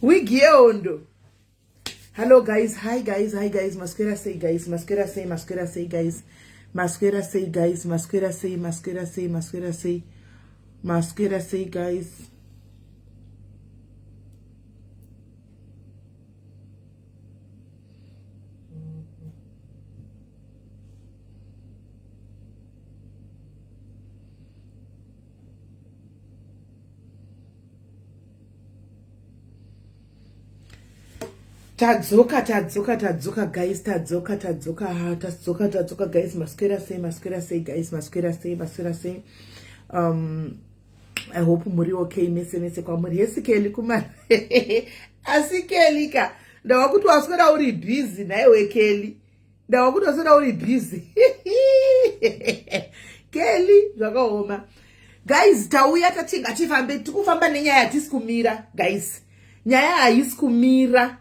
Wig yehondo. Hello guys, hi guys, hi guys. Maswera sei guys, maswera sei, maswera sei guys. Maswera sei guys, maswera sei, maswera sei, maswera sei. Maswera sei guys. Tadzoka, tadzoka, tadzoka guys, tadzoka, tadzoka, ha, tadzoka, tadzoka guys. Maswera sei, maswera sei guys, maswera sei, maswera sei. I hope muri okay mese mese kwamuri. Hesi Kelly kumana. Asi Kelly ka, ndawa kuti waswera uri busy naiwe Kelly. Ndawa kuti waswera uri busy. Kelly zvakaoma. Guys, tauya tati ngatifambe, tikufamba nenyaya hatisi kumira guys. Nyaya haisi kumira.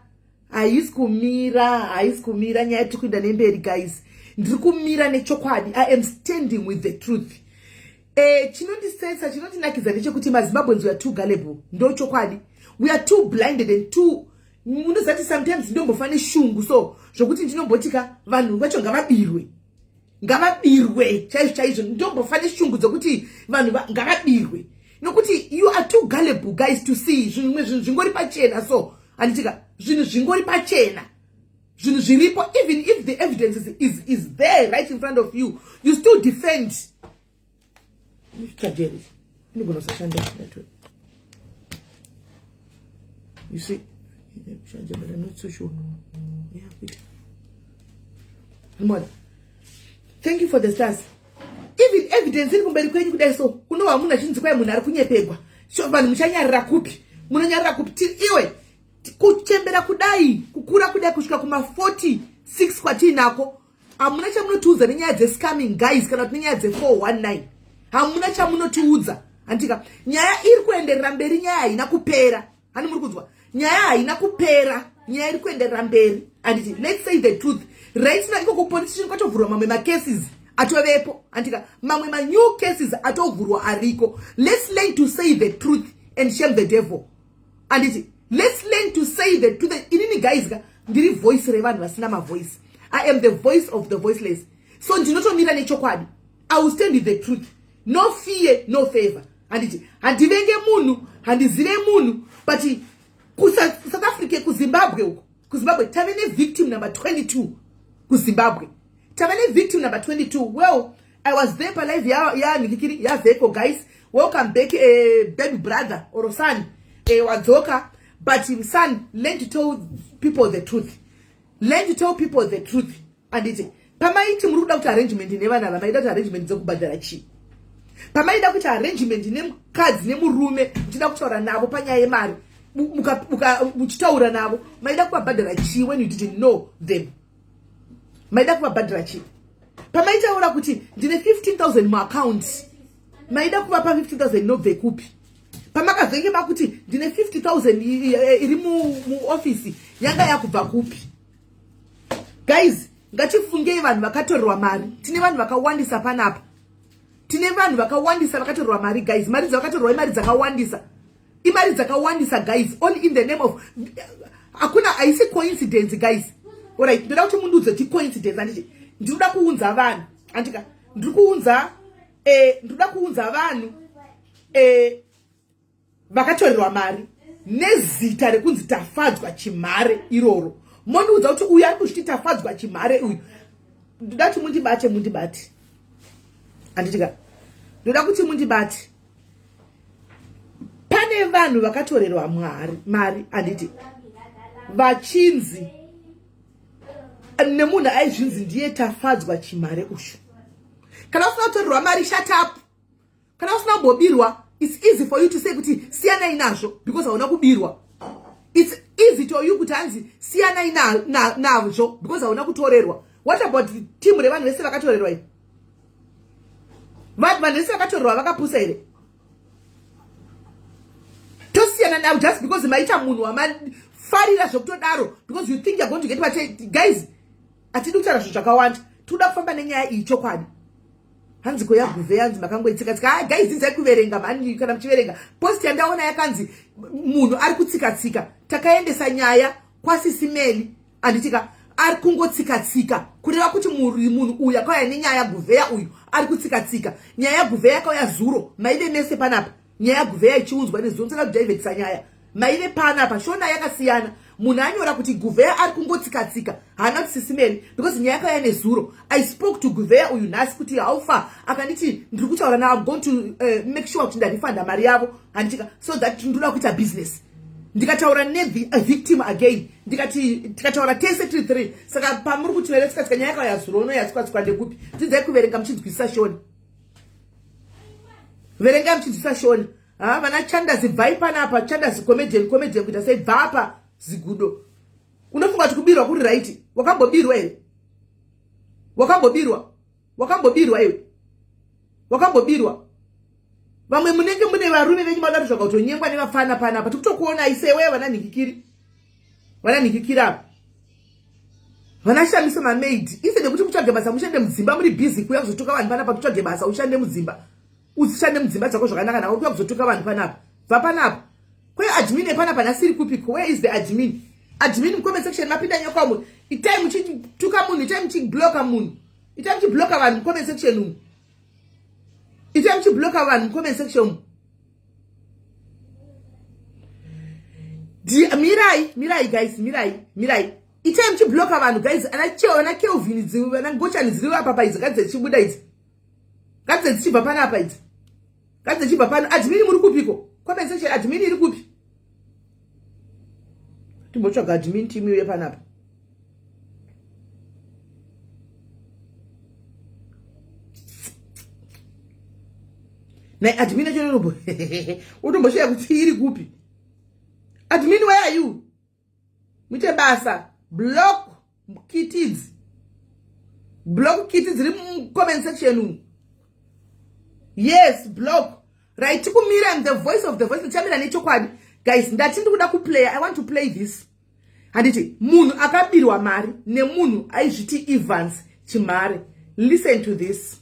Haisi kumira, haisi kumira nyaya tiri kuenda nemberi guys. Ndiri kumira nechokwadi. I am standing with the truth. Chinondisetsa, chinondinakidza ndechekuti maZimbabweans we are too gullible. Ndo chokwadi. We are too blinded and too, munoziva kuti sometimes ndombofa neshungu so zvokuti ndinombotika vanhu vacho ngavabirwe. Ngavabirwe chaizvo chaizvo. Ndombofa neshungu dzekuti vanhu ngavabirwe. Nokuti you are too gullible guys to see zvimwe zvinhu zvingori pachena so. Handitika zvinhu zvingori pachena. Zvinhu zviripo, even if the evidence is there right in front of you, you still defend. Chajeri. Inogona kusashanda network. You see? Shanja, but I'm not so sure. Yeah, wait. Mother. Thank you for the stars. Even evidence iri kumberi kwenyu kudai so, kunova munhu achinzi kwai munhu ari kunyepegwa. So vanhu muchanyarira kupi? Munonyarira kupi? Iwe kuchembera kudai, kukura kudai kusvika kuma 46 kwatiinako. Hamuna chamunotiudza nenyaya dzescamming guys, kana kuti nenyaya dze419. Hamuna chamunotiudza. Handika nyaya iri kuenderera mberi, nyaya haina kupera. Hani muri kunzwa? Nyaya haina kupera, nyaya iri kuenderera mberi. Handiti let's say the truth. Right now iko kupolice station kwatovhurwa mamwe macases atovepo. Handika mamwe ma new cases atovhurwa ariko. Let's learn to say the truth and shame the devil. Handiti let's learn to say the truth. Inini guys ka ndiri voice revanhu vasina mavoice. I am the voice of the voiceless. So ndinotomira nechokwadi. I will stand with the truth. No fear, no favor. Handiti handivenge munhu, handizive munhu, but ku South Africa, ku Zimbabwe uko, ku Zimbabwe tave ne victim number 22 ku Zimbabwe. Tave ne victim number 22. Well, I was there pa live ya Nikikiri ya Veko guys. Welcome back, baby brother or son. Wadzoka, but son, learn to tell people the truth. Learn to tell people the truth. Anditi pamaiti muri kuda kuti arrangement nevana ava, maida kuti arrangement dzekubhadhara chii? Pamaida kuti arrangement nemukadzi nemurume, muchida kutaura navo panyaya yemari, muchitaura navo, maida kuvabhadhara chii when you didn't know them? Maida kuvabhadhara chii? Pamaitaura kuti ndine 15,000 muaccount, maida kuvapa 15,000 inobve kupi? Pamakazenge makuti ndine 50,000 iri muofisi, yanga yakubva kupi? Guys, ngatifungei vanhu vakatorerwa mari. Tine vanhu vakawandisa panapa. Tine vanhu vakawandisa vakatorerwa mari guys. Mari dzavakatorerwa imari dzakawandisa. Imari dzakawandisa guys. All in the name of, hakuna, haisi coincidence guys. Alright, ndoda kuti mundiudze kuti coincidence handiti. Ndinoda kuunza vanhu. Handika, ndiri kuunza, ndinoda kuunza vanhu vakatorerwa mari nezita rekunzi Tafadzwa Chimhare iroro. Mondiudza kuti uyu ari kuzviti Tafadzwa Chimhare uyu. Ndoda kuti mundibate, mundibate. Handitika. Ndoda kuti mundibate. Pane vanhu vakatorerwa mari handiti, vachinzi nemunhu aizvinzi ndiye Tafadzwa Chimhare uyu. Kana usina kutorerwa mari, shut up. Kana usina kumbobirwa, it's easy for you to say kuti siyanai nazvo because hauna kubirwa. It's easy to you kuti hanzi siyanai nazvo because hauna kutorerwa. What about team revanhu vese vakatorerwa iri? Vanhu vese vakatorerwa vakapusa here? Tosiyana navo just because maita munhu wamafarira zvekutodaro, because you think you're going to get what. Guys, hatidi kutaura zvinhu zvakawanda. Tinoda kufamba nenyaya iyi chokwadi. Hanzi ko yaguve yanzi makangoitsika-tsika. Ah, guys, dzidzai kuverenga mhani kana muchiverenga. Post yandaona yakanzi munhu ari kutsika-tsika. Takaendesa nyaya kwasisi Meli anditika ari kungotsika-tsika kureva kuti munhu uyu akauya nenyaya guvheya uyu ari kutsika-tsika. Nyaya yaguvheya yakauya zuro maive mese panapa. Nyaya yaguvheya ichiunzwa nezuro musada kudhaivetisa nyaya maive panapa. Shona yakasiyana. Munhu anyora kuti guvheya ari kungotsika-tsika haana kuti sisi Meli because nyaya yakauya nezuro. I spoke to guvheya uyu nhasi kuti how far, akanditi ndiri kutaura now, I'm going to make sure kuti ndarifanda mari yavo handitika so that ndoda kuita business. Ndikataura nevictim again, ndikati tikataura tese tiri three. Saka pamuri kuti vatsika-tsika nyaya yakauya zuro uno yatsika-tsika ndekupi? Dzidzai kuverenga muchinzwisisa shona. Verengai muchinzwisisa shona. Ha, vana Chandazi bvai panapa. Chandazi comedian, comedian kuita sei? Bvapa zigudo. Unofunga kuti kubirwa kuri right? Wakambobirwa here? Wakambobirwa? Wakambobirwa iwe? Wakambobirwa? Vamwe munenge mune varume venyu mada kutsvaga kutonyengwa nevafana panapa. Tikutokuonai sewe vana nhikikiri. Vana nhikikiri apa. Vana Shamiso mamaid. Instead yekuti mutsvage basa mushande mudzimba muri busy kuuya kuzotuka vanhu panapa. Kutsvage basa ushande mudzimba. Ushande mudzimba dzako zvakanaka nawe kuuya kuzotuka vanhu panapa. Bva panapa. Kwe admin panapa nasiri kupiko? Where is the admin? Admin mu comment section mapinda nyoka umu. Itai muchituka munhu, itai muchibloka munhu. Itai muchibloka vanhu mu comment section umu. Itai muchibloka vanhu mu comment section umu. Mirai, mirai guys, mirai, mirai. Itai muchibloka vanhu guys. Ana Cheo, ana Kelvin idzi, ana Ngochani dziri apa pa idzi ngadzi dzichibuda idzi. Ngadzi dzichibva panapa idzi. Ngadzi dzichibva pano. Admin muri kupiko? Comment section admin iri kupi? Timbotsvaga admin team iuye panapa. Nai admin yacho inonombo utomboshaya kuti iri kupi. Admin, where are you? Muite basa. Block kitties. Block kitties dziri mu comment section umu. Yes, block. Right, tikumira. I'm the voice of the voice. Ndichamira nechokwadi. Guys, ndati ndikuda kuplaya. I want to play this. Handiti munhu akabirwa mari nemunhu aizviti Evans Chimare. Listen to this.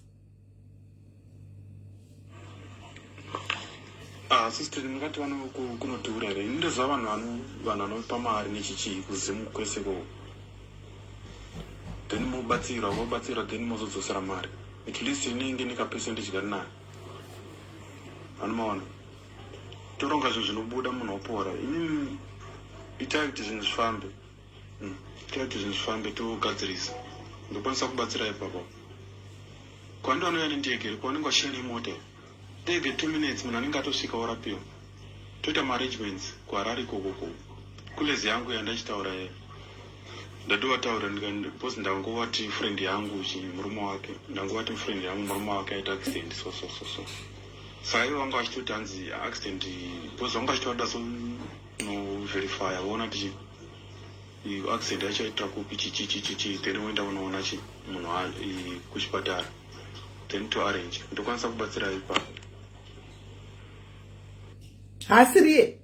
Ah, sister, ndingati vano kunodhura here? Ini ndoziva vanhu vanhu vanopa mari nechichii kuzimu kwese ko. Then mobatsirwa, vobatsirwa, then mozodzosera mari. At least inenge nekapercentage kari nayo. Anomaona. Toronga zvinhu zvinobuda munhu opora. Ini itai kuti zvinhu zvifambe. Itai kuti zvinhu zvifambe togadzirisa. Ndokwanisa kubatsira ipapo. Kwandi vanouya nendege, kwavanenge vachiuya nemota. Ndege 2 minutes munhu anenge atosvika orapiwa. Toita maarrangements kuHarare ikoko. Kulezi yangu yandachitaura ye. Ndatovataura because ndangovati friend yangu murume wake. Ndangovati friend yangu murume wake aita accident so so so so. Saka ivo vanga vachitoti hanzi accident because vanga vachitoda so no verify voona kuti accident yacho yaitira kupi chichi chichi chi then voenda kunoona chi munhu kuchipatara then to arrange. Ndokwanisa kubatsira ipapo. Haasiriye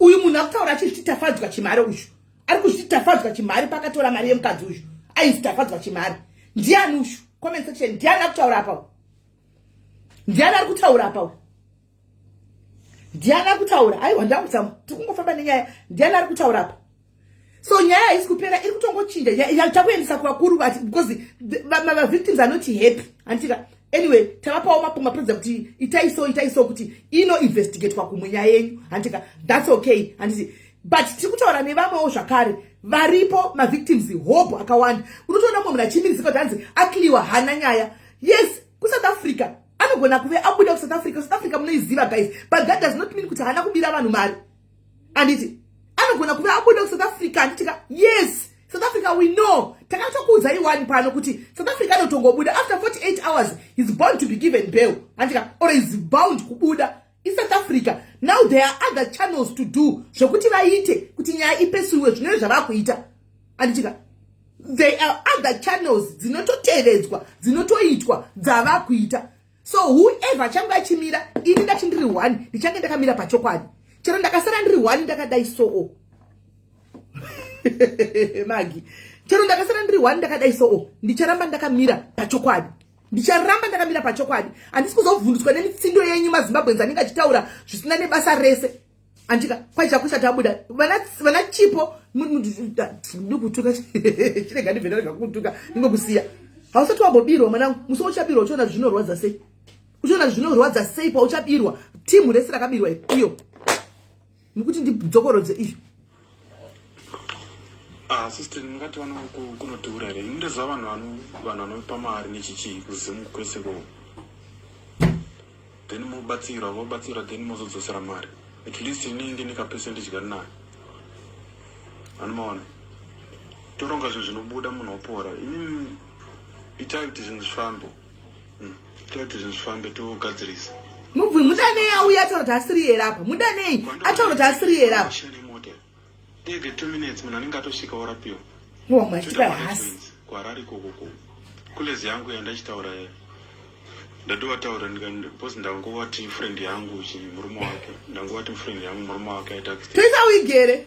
uyu munhu akutaura achizviti Tafadzwa Chimhare. Uyu ari kuzviti Tafadzwa Chimhare pakatora mari yemukadzi uyu ainzi Tafadzwa Chimhare. Ndiani uyu? Comment section, ndiani akutaura apa? Ndiani ari kutaura apa? Ndiani ari kutaura? Aiwa, ndakutsa tikungofamba nenyaya. Ndiani ari kutaura apa? So nyaya haisi kupera, iri kutongochinja. Takuendesa kuvakuru because mavictims anoti happy handitika. Anyway, tavapawo mapudza kuti itai so, itai so kuti inoinvestigatwa kumwe nyaya yenyu handitika. That's okay, handiti? But tiri kutaura nevamwewo zvakare varipo mavictims hope akawanda. Unotoona mumwe munhu achimirizika kuti hanzi akliwa hana nyaya. Yes, kuSouth Africa anogona kuve abuda kuSouth Africa. South Africa munoiziva guys, but that does not mean kuti haana kubira vanhu mari, handiti? Anogona kuve abuda kuSouth Africa, handitika? Yes, South Africa we know. Takatokuudzai wani pano kuti South Africa anotongobuda after 48 hours, is bound to be given bail, handitika? Or is bound kubuda iSouth Africa. Now there are other channels to do zvokuti vaite kuti nyaya ipesuwe zvinove zvavakuita, handitika? There are other channels dzinototevedzwa, dzinotoitwa, dzavakuita. So whoever achange achimira, ini ndati ndiri one, ndichange ndakamira pachokwadi chero ndakasara ndiri one ndakadai soo magi. Chero ndakasara ndiri one ndakadai soo, ndicharamba ndakamira pachokwadi. Ndicharamba ndakamira pachokwadi. Handisi kuzovhundutswa nemitsindo yenyu maZimbabweans anenge achitaura zvisina nebasa rese. Andika kwachakusha tabuda vana Chipo ndikutuka, chirega ndibve ndarega kutuka, ndingokusiya. Hausati wambobirwa, mwanangu. Musi uchabirwa uchiona zvinorwadza sei, uchiona zvinorwadza sei pauchabirwa. Timu rese rakabirwa iyo, nekuti ndidzokorodze iyo. Ah, sister, ndingati vano kunodhura here? Ini ndoziva vanhu vanopa mari nechichii kuZimu kwese ko, then mobatsirwa, vobatsirwa, then mozodzosera mari. At least inenge nekapercentage kari nayo, anomaona. Toronga zvinhu zvinobuda, munhu wopora. Inini itai kuti zvinhu zvifambe. Itai kuti zvinhu zvifambe, togadzirisa. Mubvuri mudanei auya ataura kuti asiri here apa? Mudanei ataura kuti asiri here apa? Mota ege 2 minutes, munhu anenge atosvika, orapiwa. Wamachitika hasi. KuHarare ikokoko kulezi yangu yandachitaura, ndatovataura because ndangovati friend yangu chi murume wake, ndangovati friend yangu murume wake aita accident. Toisa uigere.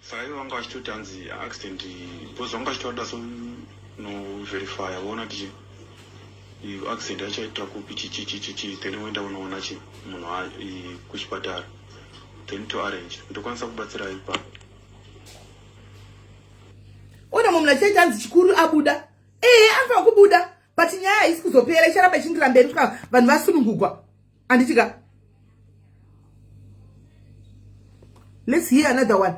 Saka ivo vanga vachitoti hanzi accident because vanga vachitoda so noverifya, voona kuti accident yacho yaitira kupi, chichichichichi, then voenda kunoona chi munhu kuchipatara, then to arrange. Ndokwanisa kubatsira ipapo. Ona mumwe munhu achiita hanzi chikuru abuda. Ehe, anofanira kubuda, but nyaya haisi kuzopera, icharamba ichiindira mberi kusvika vanhu vasunungugwa, handitika? Let's hear another one.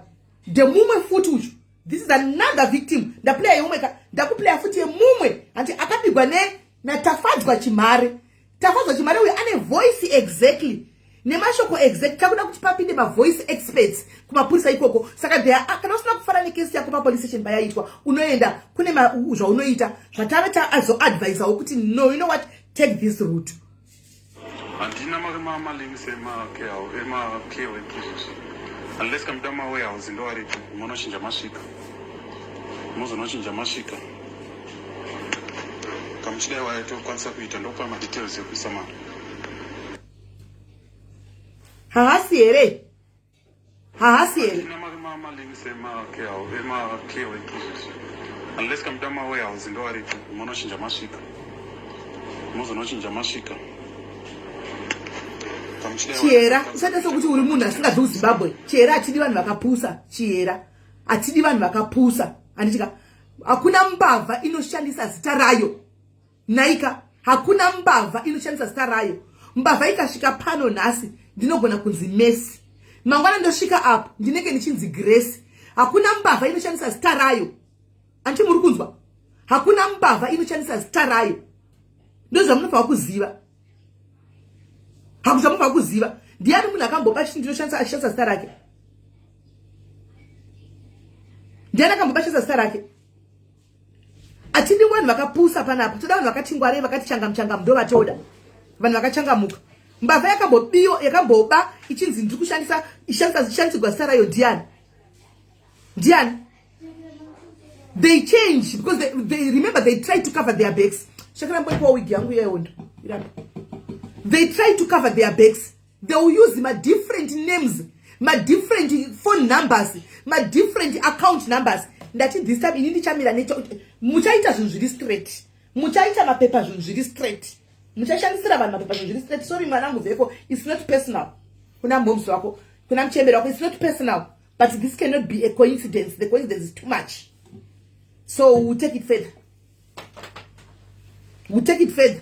Ndemumwe futi uchu. This is another victim. Ndaplaya yeumwe ka, ndakuplaya futi yemumwe, hanti akabigwa ne naTafadzwa Chimhare. Tafadzwa Chimhare uyu ane voice exactly nemashoko exact. Takuda kuti papinde mavoice experts kumapurisa ikoko. Saka there, kana usina kufara nekesi yako papolice station payaitwa, unoenda kune zvaunoita zvatave tazoadvisawo kuti, "No, you know what, take this route." Handina malinks emacare work izvozvi, unless kamuda mawarehouse, ndo aripo. Munochinja masvika, muzonochinja masvika. Kamuchidai waya, tokwanisa kuita, ndokupa madetails ekuisa mari. Haasi here? Haasi here? Handina malinks emacare work izvozvi, unless kamuda mawarehouse, ndo aripo. Munochinja masvika, muzonochinja masvika. Chihera, usaita sekuti uri munhu asingabvi kuZimbabwe. Chihera, hatidi vanhu vakapusa. Chihera, hatidi vanhu vakapusa, handitika? Hakuna mbavha inoshandisa zita rayo naika. Hakuna mbavha inoshandisa zita rayo. Mbavha ikasvika pano nhasi, ndinogona kunzi Messi, mangwana ndosvika apo ndinenge ndichinzi Grace. Hakuna mbavha inoshandisa zita rayo, anti muri kunzwa? Hakuna mbavha inoshandisa zita rayo. Ndozvamunofanira kuziva, hakuzvamunofanira kuziva. Ndiani munhu akamboba chiti ndinoshandisa, achishandisa zita rake? Ndiani akamboba achishandisa zita rake? Hatidi vanhu vakapusa panapa. Toda vanhu vakati ngwarei, vakati changamu changamu, ndo vatoda, vanhu vakachangamuka. Mbavha yakambobiwa, yakamboba ichinzi ndiri kushandisa, ishandisirwa zita rayo, ndiani? Ndiani? They change because they remember, they try to cover their backs. Shakaramboipawo wig yangu yehondo. They try to cover their backs. They will use madifferent names, madifferent phone numbers, madifferent account numbers. Ndati this time ini ndichamira necho. Muchaita zvinhu zviri straight, muchaita mapepa zvinhu zviri straight, muchashandisira vanhu mapepa zvinhu zviri straight. Sorry mwanangu Veko, it's not personal kuna moms wako, kuna muchemberi wako. It's not personal, but this cannot be a coincidence. The coincidence is too much, so we'll take it further, we'll take it further.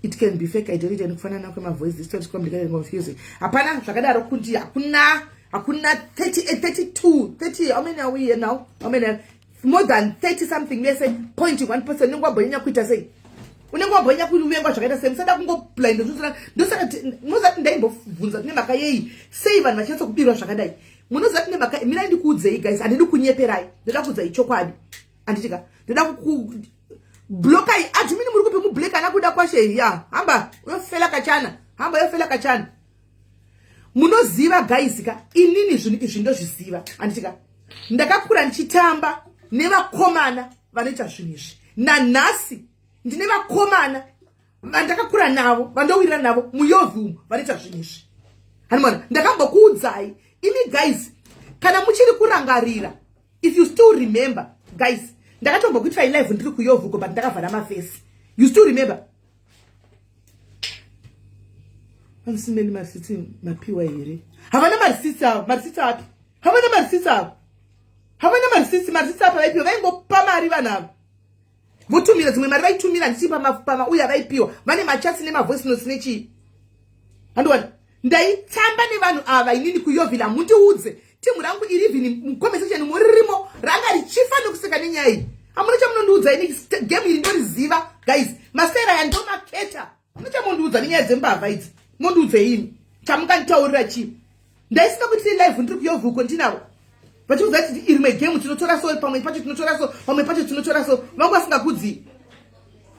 It can be fake identity nekufanana kwemavoice. This is complicated and confusing. Hapana zvakadaro kuti hakuna, hakuna 30, 32, 30. How many are we here now? How many? More than 30 something vese pointing one person. Unenge wabonyanya kuita sei? Unenge wabonyanya kuvengwa zvakaita sei? Musada kungoblind. Ndosaka munozati ndaimbobvunza tine mhaka yei, sei vanhu vachinatsa kubirwa zvakadai. Munoziva tine mhaka. Mirai ndikuudzei guys, handidi kunyeperai, ndoda kuudzai chokwadi, handitika? Ndoda blockai admin. Muri kupi? Mublack ana kuda kwashe ya, hamba uyofela kachana, hamba uyofela kachana. Munoziva guys ka, inini zvinhu izvi ndozviziva, handitika? Ndakakura ndichitamba nevakomana vanoita zvinhu izvi. Nanhasi ndine vakomana vandakakura navo, vandowirira navo muyovhi umu, vanoita zvinhu izvi, hanimona? Ndakambokuudzai imi guys, kana muchiri kurangarira, if you still remember guys, ndakatombokuitirai live ndiri kuyovhuko, but ndakavhara mafesi. You still remember? Vansimeni marisitsi mapiwa here? Havana marisitsi avo. Marisitsi api? Havana marisitsi avo. Havana marisitsi. Marisitsi apa vaipiwa, vaingopa mari vanhu ava, votumira dzimwe mari vaitumira ndichii pamauya vaipiwa vane machats nemavoice notes nechii. Handiwana ndaitamba nevanhu ava inini kuYeoville. Mundiudze timu rangu iri, even mucomment section muririmo, ranga richifa nekuseka nenyaya iyi. Hamuna chamunondiudza ini, game iri ndoriziva, guys. Masera aya ndomaketa. Hamuna chamunondiudza nenyaya dzembavha idzi. Mondiudze ini chamunganditaurira chii? Ndaisinga kuti live ndiri kuYeoville uko ndinavo vachiudza kuti irimwe game tinotora so, pamwe pacho tinotora so, pamwe pacho tinotora so. Vangu vasingakudzi,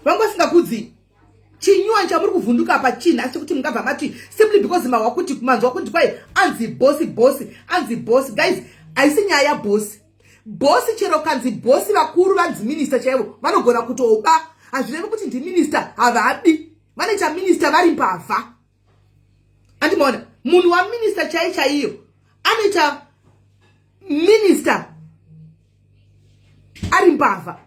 vangu vasingakudzi. Chinyuwani chamuri kuvhunduka apa chinhu asi chekuti mungabva mati simply because mahwa kuti manzwa kuti kwai anzi bosi, bosi anzi bosi. Guys, haisi nyaya yabosi. Bosi chero kanzi bosi, vakuru vanzi minista chaivo vanogona kutoba. Hazvirevi kuti ndiminista havabi. Vanoita minista vari mbavha. Andimaona munhu waminista chai chaiyo anoita minista ari mbavha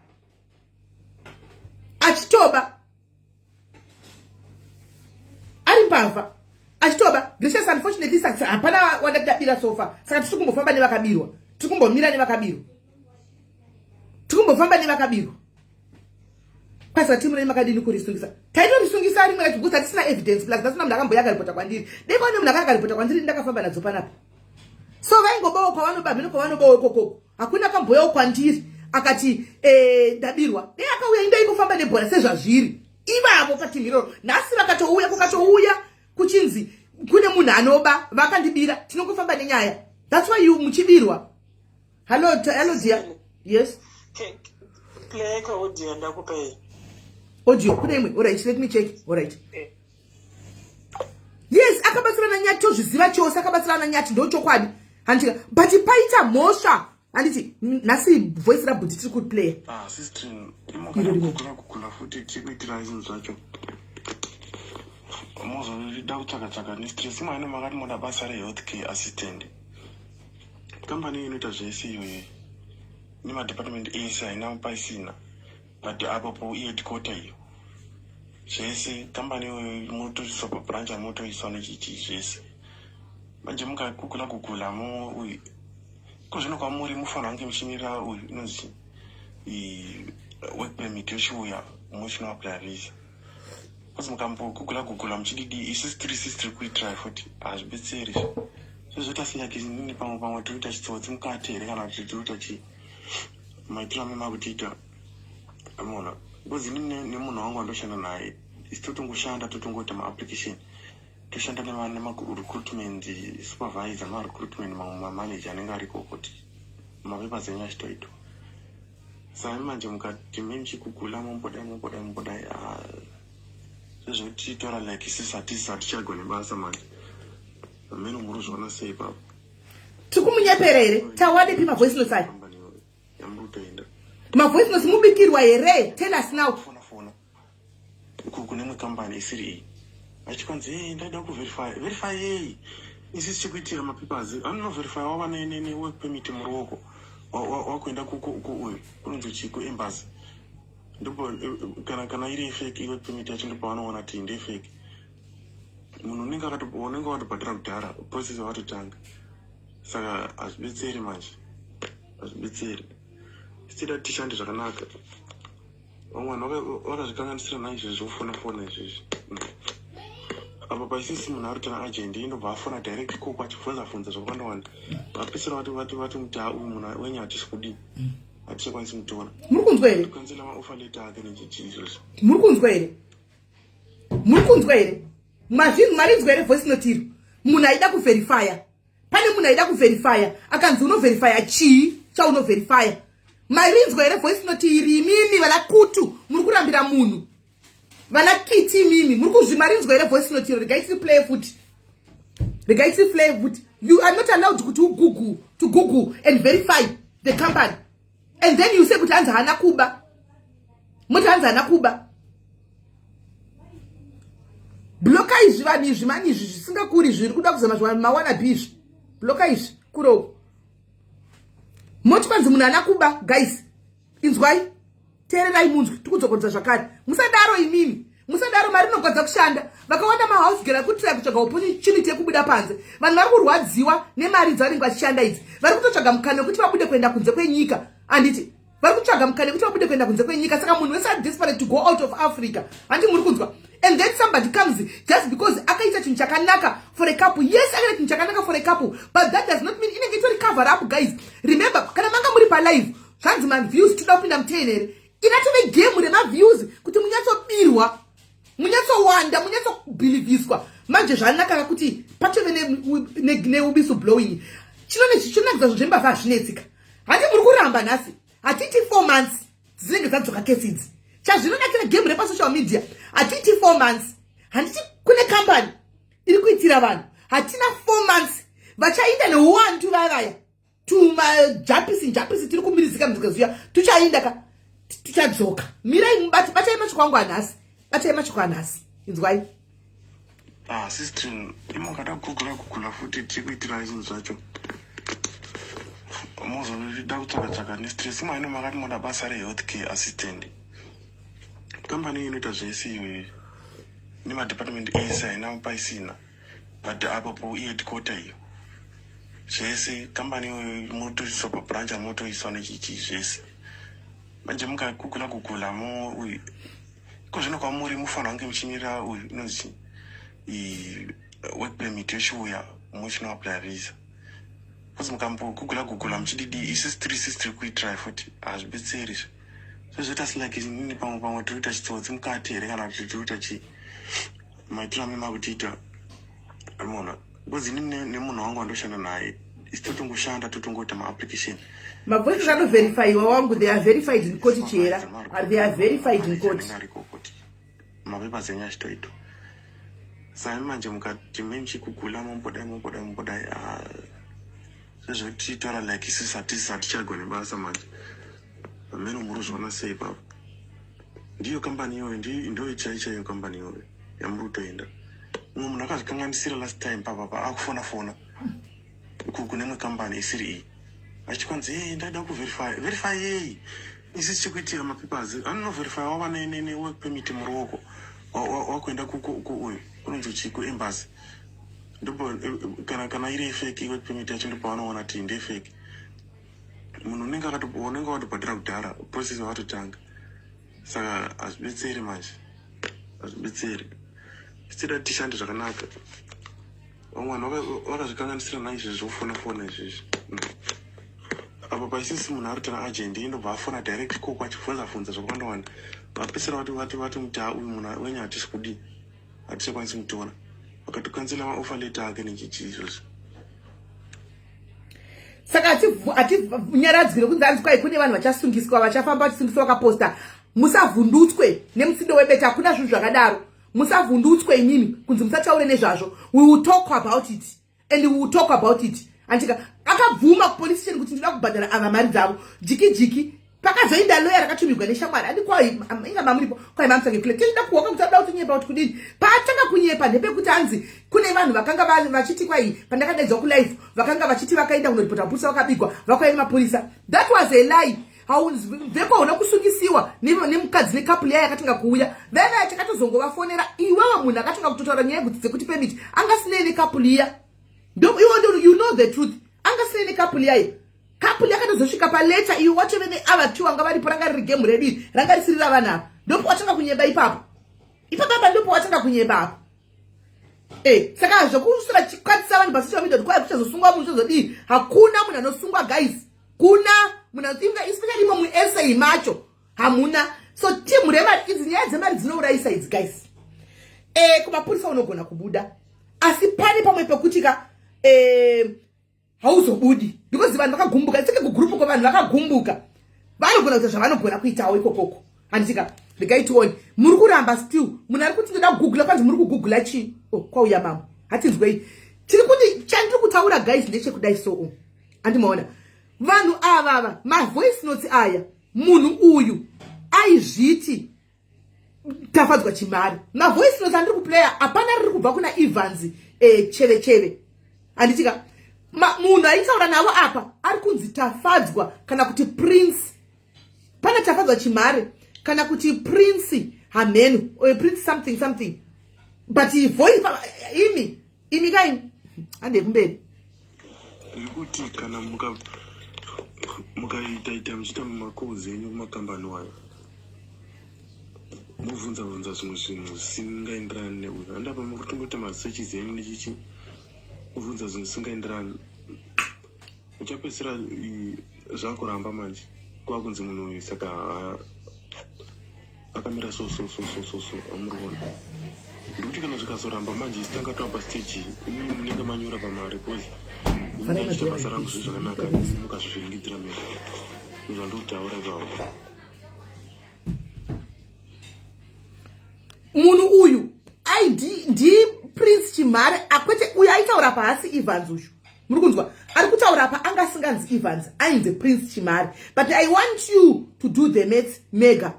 achitoba, ari mbavha achitoba. Gracious, unfortunately hapana wandadabira so far, saka tiri kumbofamba nevakabirwa, tiri kumbomira nevakabirwa, tiri kumbofamba nevakabirwa. Kwasaka timu renyu makadini kurisungisa? Taitorisungisa rimwe racho because hatisina evidence, plus ndasina munhu akamboya akaripota kwandiri. Dai kwaane munhu akaripota kwandiri, ndakafamba nadzo panapa. So vaingobawo kwavanoba, mhino kwavanobawo ikokoko, hakuna akamboyawo kwandiri akati ndabirwa. Dai akauya, indaingofamba nebhora sezvazviri ivavo patimu iroro. Nhasi vakatouya, kukatouya kuchinzi kune munhu anoba, vakandibira, tinongofamba nenyaya. That's why you muchibirwa. Hello, hello dear, yes. Play audio ndakupa iyi. Audio kune imwe? Alright, let me check. Alright. Yes, akabatsirana Nyati, tozviziva chose, akabatsirana Nyati, ndo chokwadi, handika? But paita mhosva, handiti? Nhasi voice rabhuti tiri kuplaya. Ah, sister, imokana kugula futi tikuitira zvinhu zvacho, mozoda kutsvaka tsvaka nestress. Imwe makati moda basa rehealth care assistant. Kambani inoita zvese iyoyo nemadepartment ese, haina paisina, but apapo iheadquarter iyo zvese. Kambani iyoyo munotoiswa pabranch, amunotoiswa nechichi zvese. Manje mukagugula gugula mo uyu kozvino kwamuri mufanira kunge muchimirira uyu inonzi work permit yochiuya, muchinoapply visa, because mukambogugula gugula muchididi, isusu tiri sisi tiri kuitira futi, hazvibetseri. Zvozoita seyake nini, pamwe pamwe tiri kuita chitsotsi mukati here, kana kuti tiri kuita chii? Maitiro amema kutiita amona, because inini nemunhu wangu wandoshanda naye, isi totongoshanda, totongoita maapplication, toshanda nemarecruitment supervisor, marecruitment mamwe mamanager anenge ariko kuti mapapers enyu achitoitwa. Saka manje mukati memuchigugula, mombodai mombodai mombodai, zvezvotitora like isusu hatisi hatichagone basa manje. Amene muri kuzviona sei ipapo? Tiri kumunyepera here? Tawanepi mavoice notes aya? Kambani yamuri kutoenda. Mavoice notes mubikirwa here? Tell us now. Fona fona kune imwe kambani isiri iyi, achikwanzi, "Hey, ndaida kuverify." Verify yei? Isi tichikuitira mapapers, anonoverify wava nework permit muruoko, wakuenda uyu kunonzi chii, kuembassy. Ndipo kana iri fake work permit yacho, ndipo vanoona kuti ndefake. Munhu unenge watobhadhara kudhara, process watotanga, saka hazvibetseri manje, hazvibetseri. Tichida tishande zvakanaka. Vamwe vanhu vakazvikanganisira naizvezvi, vofona fona izvezvi. Apa paisisi munhu ari tana agent indobva afona direct ikoko achibvunza bvunza zvakawanda wanda, vapedzisira vati muti, "Ah, uyu munhu wenyu hatisi kudii, hatichakwanisi mutora." Muri kunzwa here? Kansela maoffer letter ake nechichi izvozvo. Muri kunzwa here? Muri kunzwa here? Mazvinhu marinzwa here voice note iro? Munhu aida kuverifya, pane munhu aida kuverifya, akanzi, "Unoverifya chii chaunoverifya?" Marinzwa here voice note iri? Imimi vana kutu muri kurambira munhu, vana kiti, imimi muri kuzvi marinzwa here voice note iro? Regai tiri play futi, regai tiri play futi. You are not allowed kuti ugoogle, to google and verify the company, and then you say kuti hanzi haana kuba. Muti hanzi haana kuba. Bloka izvi vanhu izvi mani, izvi zvisingakuri zviri kuda kuzama mawana b izvi. Bloka izvi kuroko. Moti kwanzi munhu haana kuba. Guys, inzwai. Teererai munzwi, tikudzokorodza zvakare. Musadaro imimi, musadaro. Mari inogwadza kushanda. Vakawanda mahouse girl akutiraya kutsvaga opportunity yekubuda panze. Vanhu vari kurwadziwa nemari dzavanenge vachishanda idzi. Vari kutotsvaga mukana wekuti vabude kuenda kunze kwenyika, handiti? Vari kutsvaga mukana wekuti vabude kuenda kunze kwenyika. Saka munhu wese ari desperate to go out of Africa, handi muri kunzwa? And then somebody comes just because akaita chinhu chakanaka for a couple. Yes, akaita chinhu chakanaka for a couple, but that does not mean inenge itori cover up. Guys, remember, kana manga muri palive, zvanzi maviews, toda kupinda mu10 here? Inatove game remaviews kuti munyatsobirwa, munyatsowanda, munyatsobhilivhiswa. Manje zvanaka kuti patove newhistle blowing. Chinonakidza zvo zvembavha hazvinetsika, handi muri kuramba nhasi? Hatiti 4 months dzinenge dzadzoka kesi idzi. Chazvinonakira game repasocial media, hatiti 4 months, handiti kune kambani iri kuitira vanhu? Hatina 4 months, vachainda neuwandu vavaya tumajapisi njapisi tiri kumirizika muzika zuya, tuchainda ka, tuchadzoka. Mirai mubati, batai mashoko angu anhasi, batai mashoko anhasi, inzwai. Ah, sister, imi ukada kugugula, kugula futi tiri kuitira zvinhu zvacho, mozoda kutsvaka tsvaka nestress. Imwe ino makati moda basa rehealth care assistant. Kambani inoita zvese iyoyo nemadepartment ese, haina paisina, but apapo iheadquarter iyo zvese. Kambani iyoyo munotoiswa pabranch, amunotoiswa nechichi zvese. Manje mukagugula gugula mo uyu iko zvino kwamuri mufanira kunge muchimirira uyu inonzi work permit yochiuya, muchinoapply visa, because mukambogugula gugula muchididi, isusu tiri isusu tiri kuitirai futi, hazvibetseri. So zvoita selike inini pamwe pamwe tiri kuita chitsotsi mukati here, kana kuti tiri kuita chii? Maitiro amema kutiita amona, because inini nemunhu wangu wandoshanda naye, isi totongoshanda, totongoita maapplication. Mavoices anoverifyiwa wangu, they are verified in court. Chihera, they are verified in court. Ariko kuti mapapers enyu achitoitwa. Saka manje mukati memuchigugula, mombodai, mombodai, mombodai, ah, zvezvotitora like isusu hatisi hatichagone basa manje. Pamene muri kuzviona sei papo? Ndiyo kambani iyoyo, ndo chai chaiyo kambani iyoyo yamuri kutoenda. Mumwe munhu akazvikanganisira last time papapa, akufona fona kune imwe kambani isiri iyi, achikwanzi, "Hey, ndaida kuverify." Verify yei? Isi tichikuitira mapapers, anonoverify wava nework permit muruoko, wakuenda uyu kunonzi chii, kuembassy. Ndipo kana iri fake work permit yacho, ndipo vanoona kuti ndefake. Munhu unenge unenge watobhadhara kudhara, process wakatotanga. Saka hazvibetseri manje, hazvibetseri. Tida tishande zvakanaka. Vamwe vanhu vakazvikanganisira naizvezvi zvokufona fona izvezvi. Apa paisisi munhu ari tana agent, indobva afona direct koko achibvunza bvunza zvakawanda wanda. Vapesera vati muti, "Ah, uyu munhu wenyu hatisi kudii, hatichakwanisi kumutora." Vakatokansela maoffer letter ake nechichi izvozvo. Saka hatinyaradzwi kunzi anzi kwai kune vanhu vachasungiswa, vachafamba vachisungiswa vakaposta. Musavhundutswe nemutsindo webeta, hakuna zvinhu zvakadaro. Musavhundutswe imimi kunzi musataure nezvazvo. We will talk about it and we will talk about it. Andika akabvuma kupolice station kuti ndinoda kubhadhara ava mari dzavo jiki jiki. Pakazoinda loya rakatumirwa neshamwari, andi kwai inga mamuripo, kwai mamusange kule tichida kuhoka kuti ada kutonyepa kuti kudini. Paatanga kunyepa ndepekuti hanzi kune vanhu vakanga vachiti kwai pandakadaidzwa kulive, vakanga vachiti vakaenda kunoripota mapurisa, vakabigwa, vakauya nemapurisa. That was a lie. Vheko hauna kusungisiwa nemukadzi necouple yaya yakatanga kuuya. Vevaya takatozongovafonera. Iwewe munhu akatanga kutotaura nyaya dzekuti permit angasinei necouple iya, iwe you know the truth, angasinei necouple yayo. Couple yakatozosvika paleta, iwe watove neava two anga varipo. Ranga riri game redu iri, ranga risiri ravanhu ava. Ndopo watanga kunyeba ipapo, ipapapa ndopo watanga kunyeba apo. Saka zvokusura chikwatisa vanhu pasocial media kuti kwai kuchazosungwa munhu, chozodii, hakuna munhu anosungwa, guys. Kuna munhu, especially imo muSA macho hamuna. So timu remari idzi, nyaya dzemari dzinourayisa idzi, guys. Kumapurisa unogona kubuda, asi pane pamwe pekuti ka hauzobudi because vanhu vakagumbuka. Seke kugurupu ko vanhu vakagumbuka, vanogona kuita zvavanogona kuitawo ikokoko, handitika? Regai tione. Muri kuramba still, munhu ari kuti ndoda kugugula, kwanzi muri kugugula chii? Oh, kwauya mama, hatinzwei. Tiri kuti chandiri kutaura, guys, ndechekudai. So andimaona vanhu avava mavoice notes aya, munhu uyu aizviti Tafadzwa Chimari. Mavoice notes andiri kuplaya, hapana riri kubva kuna Evans Cheve Cheve, handitika? Munhu aitaura navo apa ari kunzi Tafadzwa kana kuti Prince. Pana Tafadzwa Chimare. kana kuti Prince hameno or Prince something something, but voice imi imi kaimi hande kumberi. Ndiri kuti kana mukaita ita muchiita mumakozi enyu kumakambani wayo, mobvunza bvunza zvimwe zvinhu zvisingaenderani neuyu, handapa muri kutongoita masearches enyu nechichi, mobvunza zvinhu zvisingaenderani, uchapedzisira zvakuramba manje, kwakunzi munhu uyu saka akamira so so so so so so. Amuri kuona, ndikuti kana zvikazoramba manje, isi tanga tava pastage, imi munenge manyura pamari, because inichiita basa rangu zviri zvakanaka, mukazvivhiringidzira mega. Zvandikutaura ipapo. Munhu uyu ai ndiPrince Chimhare, akwete uyu aitaura paasi Evans uyu muri kunzwa ari kutaura pa anga asinganzi Evans, ainzi Prince Chimhare. But I want you to do the maths mega.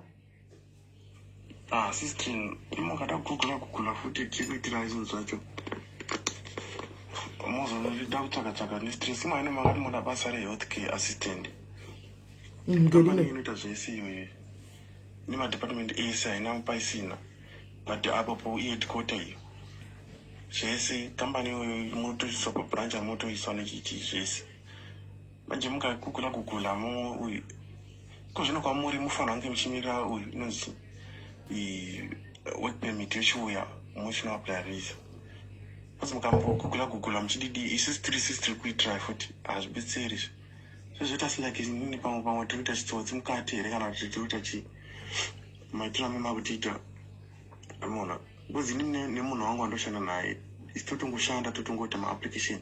Ah, sister, makada kugugula kugula futi, tiri kuitira zvinhu zvacho, mozoda kutsvaka tsvaka nestress. Maine makati muda basa rehealth care assistant. Kambani inoita zvese iyoyo nemadepartment ese, haina paisina, but apapo iheadquarter iyo, zvese kambani iyoyo munotoiswa pabranch, amunotoiswa nechichi zvese. Manje mukagugula gugula mo uyu ko zvino kwamuri mufanira kunge muchimirira uyu inonzi work permit yochiuya, muchinoapply visa. Asi mukambogugula gugula muchididi, isusu tiri isusu tiri kuitira futi, hazvibetseri. Zvezvoita selike inini pamwe pamwe tiri kuita chitsotsi mukati here, kana kuti tiri kuita chii? Maitiro amwe makutiita amona, because inini nemunhu wangu wandoshanda naye, isi totongoshanda, totongoita maapplication,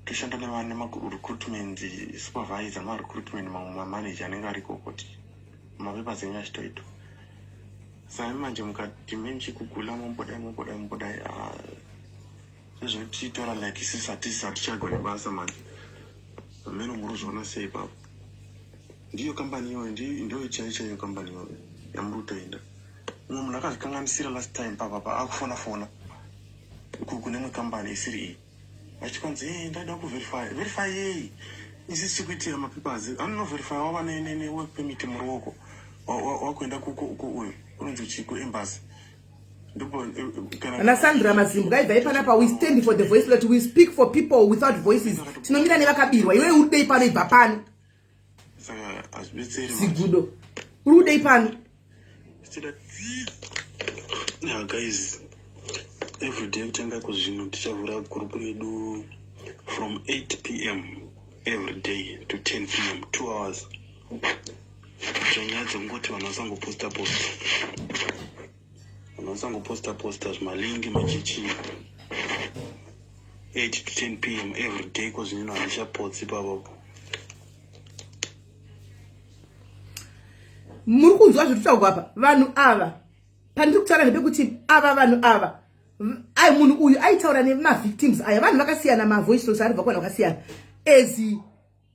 toshanda nemarecruitment supervisor, marecruitment mamwe mamanager anenge ariko, kuti mapapers enyu achitoitwa. Saka manje mukati memuchigugula, mombodai mombodai mombodai, zvezvotitora like isusu hatisi hatichagone basa manje. Meno muri kuzviona sei ipapo? Ndiyo kambani iyoyo, ndiyo chaiyo chaiyo kambani iyoyo yamuri kutoenda. Mumwe munhu akazvikanganisira last time papapa, akufona fona kune imwe kambani isiri iyi, vachikwanzi, "E, ndaida kuverify." Verify yei? Isi tichikuitira mapapers, anonoverify wava nework permit muruoko, wakuenda uyu unonzi chii, kuembassy. Ana Sandra Mazimbu, kaibvai panapa. We stand for the voiceless, we speak for people without voices. Tinomira nevakabirwa. Iwe uri kudei pano? Ibva pano. Saka hazvibetseri. Zigudo, uri kudei pano? Yeah guys, every day kutanga kuzvino tichavhura group redu from 8 p.m. every day to 10 p.m., 2 hours, kuitira nyaya dzekungoti vanhu vasangoposta posta, vanhu vasangoposta posta zvimalingi machichi. 8 to 10 p.m. every day kozvino, handichapotsi papapo. Muri kunzwa zviri kutaurwa apa? Vanhu ava, pandiri kutaura ndepekuti ava vanhu ava, ai munhu uyu aitaura nemavictims aya, vanhu vakasiyana, mavoice notes aribva kuvanhu vakasiyana, as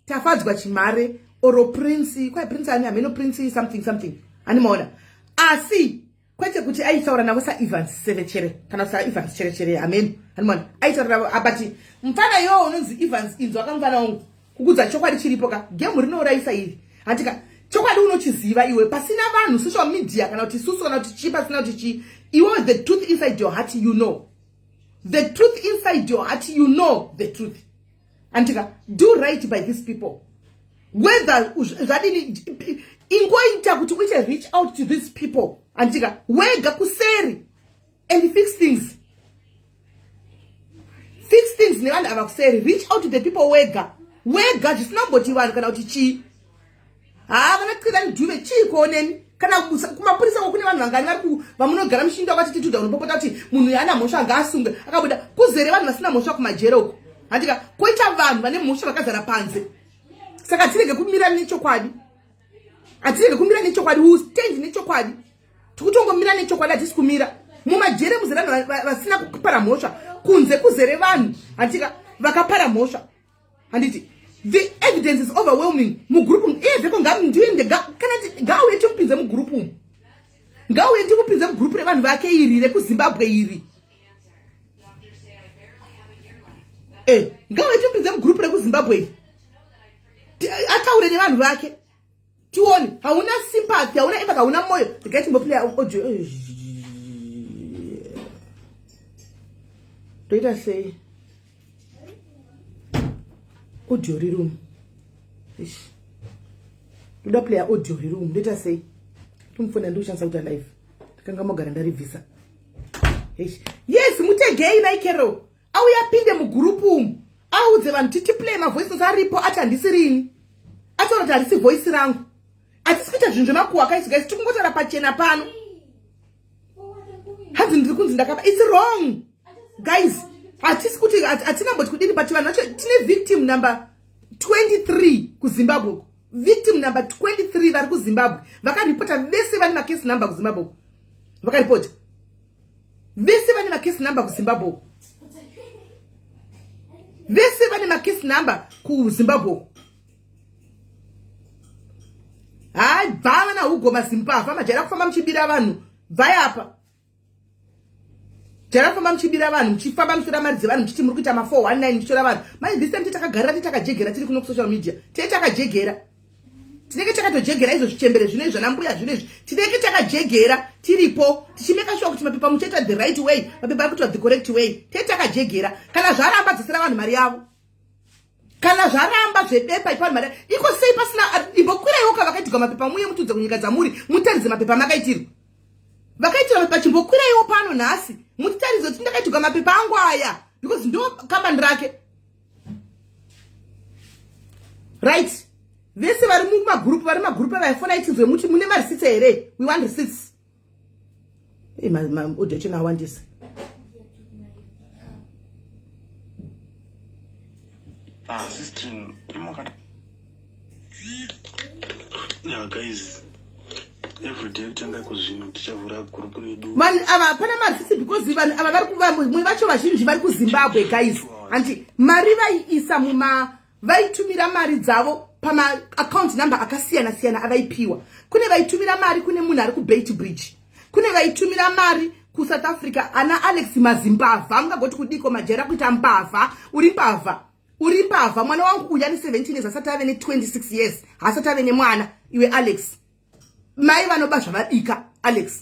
Tafadzwa Chimare or Prince, kwai Prince ani hameno, Prince something something, animaona. Asi kwete kuti aitaura navo saEvans Sevechere kana saEvans Cherechere, hameno, animaona aitaura navo. But mufana iwowo unonzi Evans, inzwa kamufana wangu, kukudza chokwadi chiripo ka, gemu rinourayisa iri, handika? Chokwadi unochiziva iwe, pasina vanhu, social media, kana kuti susu, kana kuti chii, pasina kuti chii, iwe the truth inside your heart, you know the truth inside your heart, you know the truth, andika? Do right by these people, whether zvadini, ingoita kuti uite reach out to these people, andika, wega kuseri and fix things, fix things nevanhu ava kuseri. Reach out to the people wega wega, zvisina kumboti vanhu kana kuti chii. Haa, vana Qilani Dube, chiiko nemi? Kana kumapurisa ko kune vanhu vangani vari vamunogara muchinda kwati tituda unopopota kuti munhu yaana mhosva ngaasunge akabuda? Kuzere vanhu vasina mhosva kumajere uko, handika? Koita vanhu vane mhosva vakazara panze. Saka tirege kumira nechokwadi, hatirege kumira nechokwadi. We stand nechokwadi, tikutongomira nechokwadi, hatisi kumira. Mumajere muzere vanhu vasina kupara mhosva, kunze kuzere vanhu, handika, vakapara mhosva, handiti? The evidence is overwhelming. Mugrupu iye Veko ndiende, kana ngauye timupinze mugrupu umu, ngauye timupinze mugrupu revanhu vake iri rekuZimbabwe iri. E, ngauye timupinze mugrupu rekuZimbabwe iri, ataure nevanhu vake. Tione, hauna sympathy, hauna empathy, hauna moyo. Regai timboplaya audio. Ndoita sei? Audio riri umu. Eish. Ndoda playa audio riri umu. Ndoita sei? Tumufona ndikushandisa kuita live. Ndakanga mogara ndaribvisa. Eish. Yes, mutegei nai Carol. Auya apinde mugurupu umu. Audze vanhu titi play mavoice notes aripo ati handisi rini. Ataura kuti handisi voice rangu. Hatisi kuita zvinhu zvemakuhwa kaisi guys, tiri kungotaura pachena pano. Hanzi ndiri kunzi ndakaba. It's wrong. Guys, hatisi kuti hatina mboti kudini but vanhu vacho tine victim number 23 kuZimbabwe uko. Victim number 23 vari kuZimbabwe. Vakaripota vese vane macase number kuZimbabwe uko. Vakaripota. Vese vane macase number kuZimbabwe uko. Vese vane macase number kuZimbabwe uko. Hai, bva vana Hugo mazimbavha majaira kufamba muchibira vanhu. Bvai apa. Jaira kufamba muchibira vanhu, muchifamba muchitora mari dzevanhu muchiti muri kuita ma 419 muchitora vanhu. Mai this time takagarira takajegerera tiri kuno kusocial media. Tee takajegera. Tinenge takatojegera izvo zvichembere zvino izvi ana mbuya zvino izvi. Tinenge takajegera tiripo tichimeka sure kuti mapepa muchaita the right way, mapepa ari kuitwa the correct way. Tee takajegera. Kana zvaramba dzosera vanhu mari yavo. Kana zvaramba zvebepa ipa vanhu mari. Iko sei pasina imbokwirai ka vakaitirwa mapepa muye mutudze kunyika dzamuri mutaridze mapepa makaitirwa. Vakaitirwa mapepa chimbokwiraiwo pano nhasi mutitaridze kuti ndakaitirwa mapepa angu aya because ndo kambani rake. Right. Vese vari mumagroup, vari magroup avaifona itinzwe muti mune mareceipts here? We want receipts. Hey, ma audio chena awandisa. Sister, yeah, guys, every day kutanga kuzvino tichavhura group redu. Vanhu ava hapana mareceipts because vanhu ava vari kuva mwe vacho vazhinji vari kuZimbabwe guys. Hanti mari vaiisa muma vaitumira mari dzavo pama account number akasiyana siyana avaipiwa. Kune vaitumira mari kune munhu ari kuBeitbridge. Kune vaitumira mari kuSouth Africa ana Alex Mazimbavha mungagoti kudiko majera kuita mbavha, uri mbavha. Uri mbavha mwana wangu uyu ane 17 years asati ave ne 26 years, asati ave nemwana iwe Alex. Mai vanoba zvavabika Alex.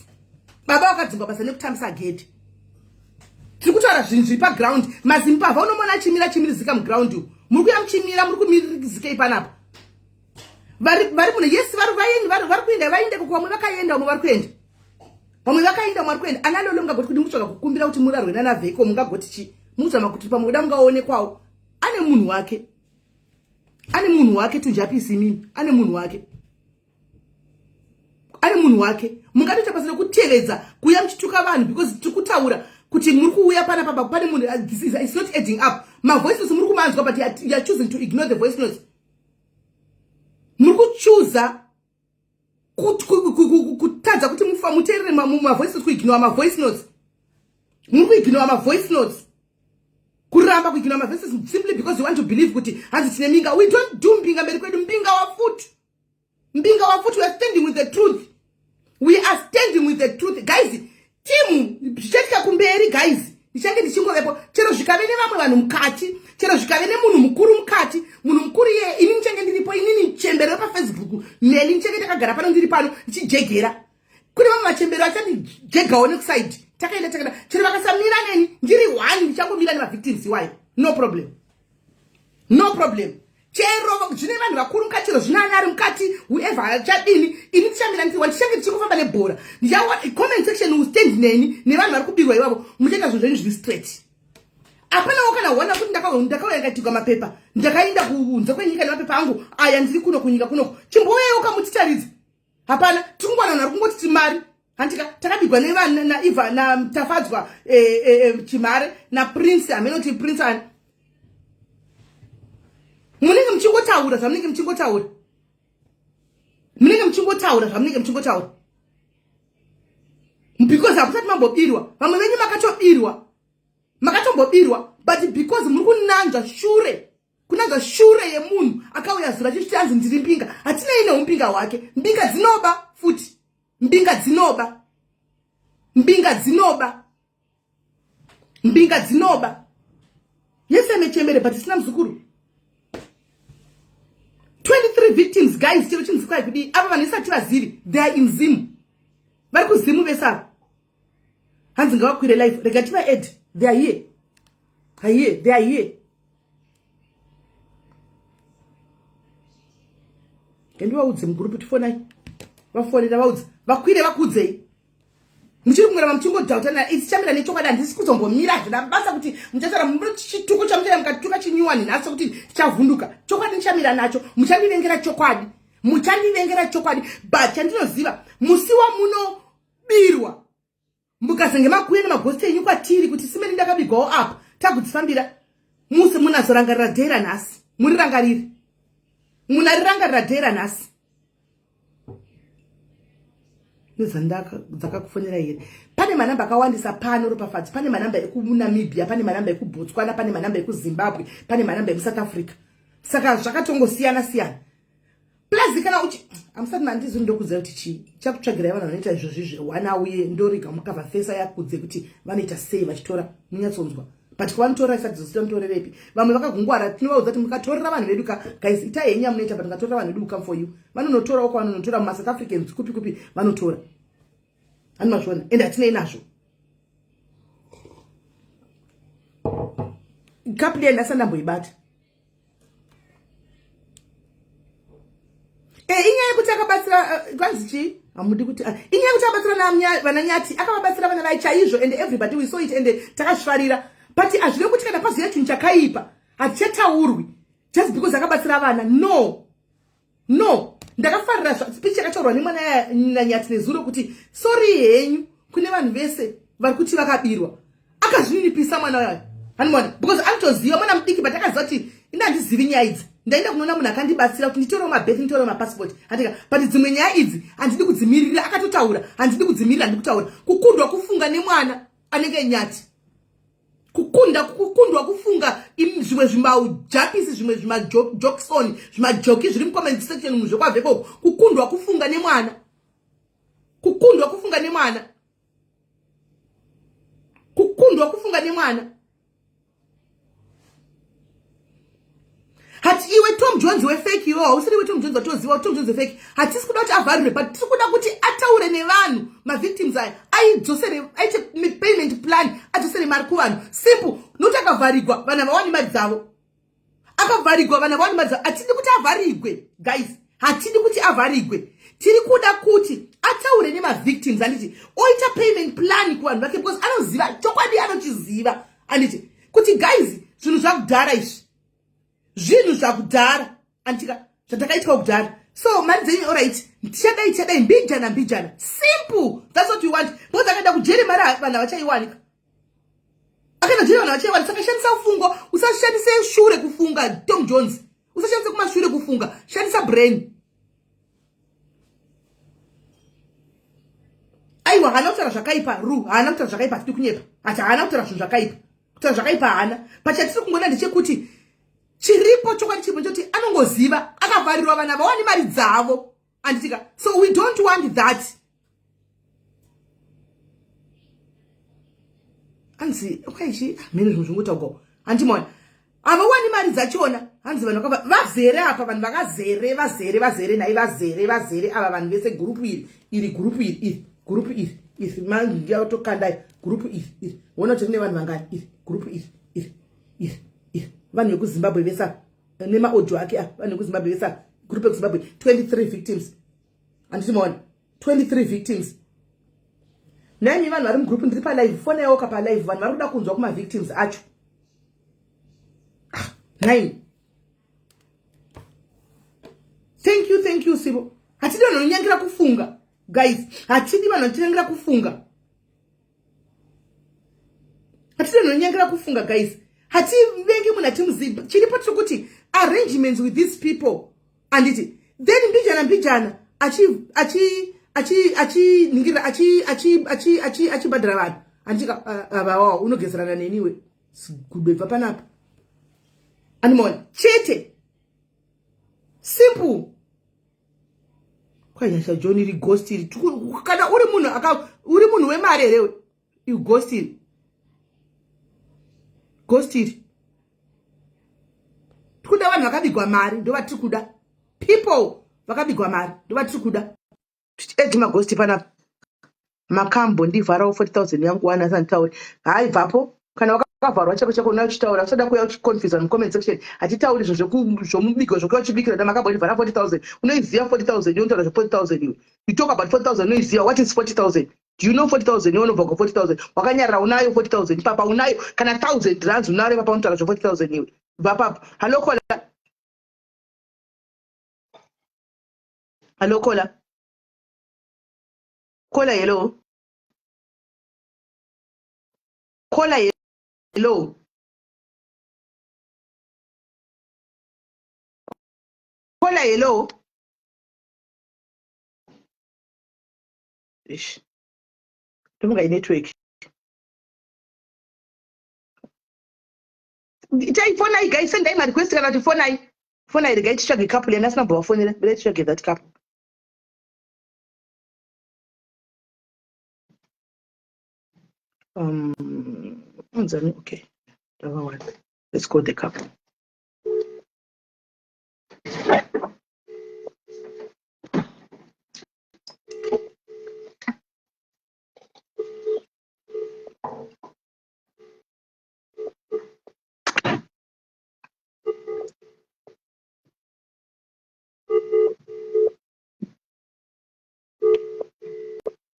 Baba vakadzingwa basa nekutambisa gedhi. Tiri kutaura zvinhu zviri paground. Mazimbavha unomona achimira chimirizika muground umu. Muri kuya muchimira, muri kumirizikei panapa? Vari muno yes vari vaeni vari kuenda vaende kuko vamwe vakaenda vamwe vari kuenda. Vamwe vakaenda vamwe vari kuenda. Ana Lolo mungagoti kuti mutsvaga kukumbira kuti murarwe nana Veko mungagoti chi? Muzama kuti pamwe kuda mungaonekwawo. Ane munhu wake. Ane munhu wake tunjapisi imimi. Ane munhu wake. Ane munhu wake. Mungatoita basa rekutevedza kuuya muchituka vanhu because tiri kutaura kuti muri kuuya pana baba pane munhu, this is, it's not adding up. Ma voice notes muri kumanzwa but you are choosing to ignore the voice notes. Muri kuchoosa kutadza kuti muteerere ma voice notes, kuignore ma voice notes. Muri kuignore ma voice notes. Kuramba kuignore ma voice notes simply because you want to believe kuti hanzi tine mbinga. We don't do mbinga mberi kwedu. Mbinga wafuti. Mbinga wafuti. We are standing with the truth. We are standing with the truth. Guys, team zvichaitika kumberi guys. Ndichange ndichingovepo chero zvikave nevamwe vanhu mukati, chero zvikave nemunhu mukuru mukati, munhu mukuru iye ini ndichange ndiripo, inini chembero paFacebook neni ndichange ndakagara pano ndiri pano ndichijegera. Kune vamwe vachembero vachandijegawo nekuside. Takaenda takaenda chero vakasamira neni ndiri one ndichangomira nemavictims iwayo. No problem. No problem. Chero zvine vanhu vakuru mukati, chero zvine ani ari mukati, whoever achadini, ini ndichamira ndiri one, ndichange ndichingofamba nebhora. Ndichaona comment section will stand neni nevanhu vari kubirwa ivavo, muchaita zvinhu zvenyu zviri straight. Hapanawo kana one kuti ndakauya ndikaitirwa mapepa, ndakaenda kunze kwenyika nemapepa angu aya, ndiri kuno kunyika kunoko. Chimbouyaiwo kamutitaridze. Hapana, tiri kungowana vanhu vari kungoti timari. Handika takabigwa nevana naIva naTafadzwa Chimare naPrince, hameno kuti Prince ani. Munenge muchingotaura zvamunenge muchingotaura. Munenge muchingotaura zvamunenge muchingotaura. Because hamusati mambobirwa. Vamwe venyu makatobirwa. Makatombobirwa but because muri kunanzva shure. Kunanzva shure yemunhu akauya zuva achiti anzi ndiri mbinga. Hatinei neumbinga hwake. Mbinga dzinoba futi. Mbinga dzinoba. Mbinga dzinoba. Mbinga dzinoba. Yese mechembere but isina muzukuru. 23 victims guys chero chinzi kwai kudii ava vanhu isati vazivi they are in zim vari kuzimu vese ava hanzi ngavakwire life rega tiva add they are here haiye they are here ngendivaudze mugurupu tifonai vafonera vaudze vakwire vakuudzei muchiri kungoramba muchingodhautana isi chamira nechokwadi handisi kuzombomira hazvina basa kuti muchataura chituko chamuchara mukatuka chinyuwani nhasi kuti tichavhunduka chokwadi ndichamira nacho muchandivengera chokwadi muchandivengera chokwadi but chandinoziva musi wamunobirwa mukazenge makuya nemagosti enyu kwatiri kuti simeni ndakabigwawo apa takudzifambira musi munazorangarira dhei ranhasi murirangarire munarirangarira dhei ranhasi nezandaka dzakakufonera here pane manamba akawandisa pano ropafadzo pane manamba ekunamibia pane manamba ekubotswana pane manamba ekuzimbabwe pane manamba emusouth africa saka zvakatongosiyana siyana plus kana uchi amusati mandizi ndokuziva kuti chii chakutsvagirai vanhu vanoita izvozvi izvi one auye ndoriga mukavha fesa yakudze kuti vanoita sei vachitora munyatsonzwa but kwavanotora isati zosita mutorerepi vamwe vakagungwara tinovaudza kuti mukatorera vanhu vedu ka guys itai henyu yamunoita but mukatorera vanhu vedu come for you vanonotorawo kwavanonotora mumasouth africans kupi kupi vanotora ani mazviona ende hatinei nazvo kapu liya ndasati ndamboibata e inyaya yekuti akabatsira eh, kwanzi chii hamudi kuti ah, inyaya yekuti akabatsira vana nyati akavabatsira vana vai chaizvo and everybody we saw it and takazvifarira but hazvive kuti kana paziva chinhu chakaipa hachichataurwi just because akabatsira vana no no ndakafarira speech yakataurwa nemwana nanyati nezuro kuti sorry henyu kune vanhu vese vari kuti vakabirwa akazvininipisa mwana wayo hanimona because anotoziva mwana mudiki but akaziva kuti ina handizivi nyaya idzi ndaenda kunoona munhu akandibatsira kuti nditorewo mabeth nditorewo mapassport andika but dzimwe nyaya idzi handidi kudzimirira akatotaura handidi kudzimirira handidi kutaura kukundwa kufunga nemwana anenge nyati kukunda kukundwa kufunga zvimwe zvimaujapisi zvimwe zvimajokson zvimajoki zviri mucomment section mu zvekwabvekoko kukundwa kufunga nemwana kukundwa kufunga nemwana kukundwa kufunga nemwana hati iwe tom jones wefake iwe hausiri iwe tom jones watoziva tom jones wefake hatisi kuda kuti avharirwe but tiri kuda kuti ataure nevanhu mavictims aya aidzosere aite payment plan adzosere mari kuvanhu simple nokuti akavharigwa vanhu havawani mari dzavo akavharigwa vanhu havawani mari dzavo hatidi kuti avharigwe guys hatidi kuti avharigwe tiri kuda kuti ataure nemavictims anditi oita payment plan kuvanhu vake because anoziva chokwadi anochiziva anditi kuti guys zvinhu zvakudhara izvi zvinhu zvakudhara anditika zvatakaitwa kudhara so mari dzenyu alright tichadai tichadai mbijana mbijana simple that's what we want because akaenda kujeri mari vanhu havachaiwanika akaenda kujeri vanhu havachaiwanika saka shandisa fungo usashandise shure kufunga tom jones usashandise kumashure kufunga shandisa brain aiwa haana kutaura zvakaipa ru haana kutaura zvakaipa hatidi kunyepa hati haana kutaura zvinhu zvakaipa kutaura zvakaipa haana pachatiri kungoona ndechekuti chiripo chokwadi chiripo chekuti anongoziva akavharirwa vana vawani mari dzavo anditika so we don't want that anzi kwaichi mhene zvinhu zvingotaugwa handimona havawani mari dzachona hanzi vanhu vakava vazere apa vanhu vakazere vazere vazere nhai vazere vazere ava vanhu vese gurupu iri iri gurupu iri iri gurupu iri iri mandiatokandai gurupu iri iri wona kuti rine vanhu vangani iri gurupu iri iri iri iri vanhu vekuzimbabwe vese ava nemaaudio ake ava vanhu vekuzimbabwe vese ava gurupu ekuzimbabwe 23 victims handiti maona 23 victims nhaimi vanhu vari mugrupu ndiri palive fone yawoka palive vanhu vari kuda kunzwa kumavictims acho ah, nhaimi thank you thank you sibo hatidi vanhu vanonyangira kufunga guys hatidi vanhu vanotinyangira kufunga hatidi vanhu vanonyangira kufunga guys hativengi munhu hatimuzivi chiripo tiri kuti arrangements with these people anditi then mbijana mbijana achiningirira achibhadhara vanhu anditika avawawo unogezerana neniwe gube bva panapa animona chete simple kwanyasha john iri ghost iri kana uri munhu aka uri munhu wemari here ighost iri ghost iri tikuda vanhu vakabigwa mari ndo vatiri kuda people vakabigwa mari ndovatiri kuda. Edi magosti panapa makambo ndivharawo 40000 yangu wani asanditauri. Hayi, bvapo. Kana wakavharwa chako chako una uchitaura, usada kuuya uchiconfusa mucomment section. Hatitauri izvo zvomubiko zvokuya uchibikira da makambo ndivhara 40000. Unoiziva 40000? Unotaura zve 40000 iwe. You talk about 40000, unoiziva? What is 40000? Do you know 40000? Iwe unobva kwa 40000 wakanyarara. Unayo 40000 papa? Unayo kana 1000 rands unayo papa? Unotaura zve 40000 iwe, bva papa. Hallo caller, hallo caller, caller, hello caller, hello caller, hello. Ish, ndofunga inetwork. Itai fonai guys, sendai marequest kana kuti fonai, fonai. Regai titsvage couple yandasina kumbovafonera. Regai titsvage that couple. Anzani, okay, ndavawana. Let's call the couple.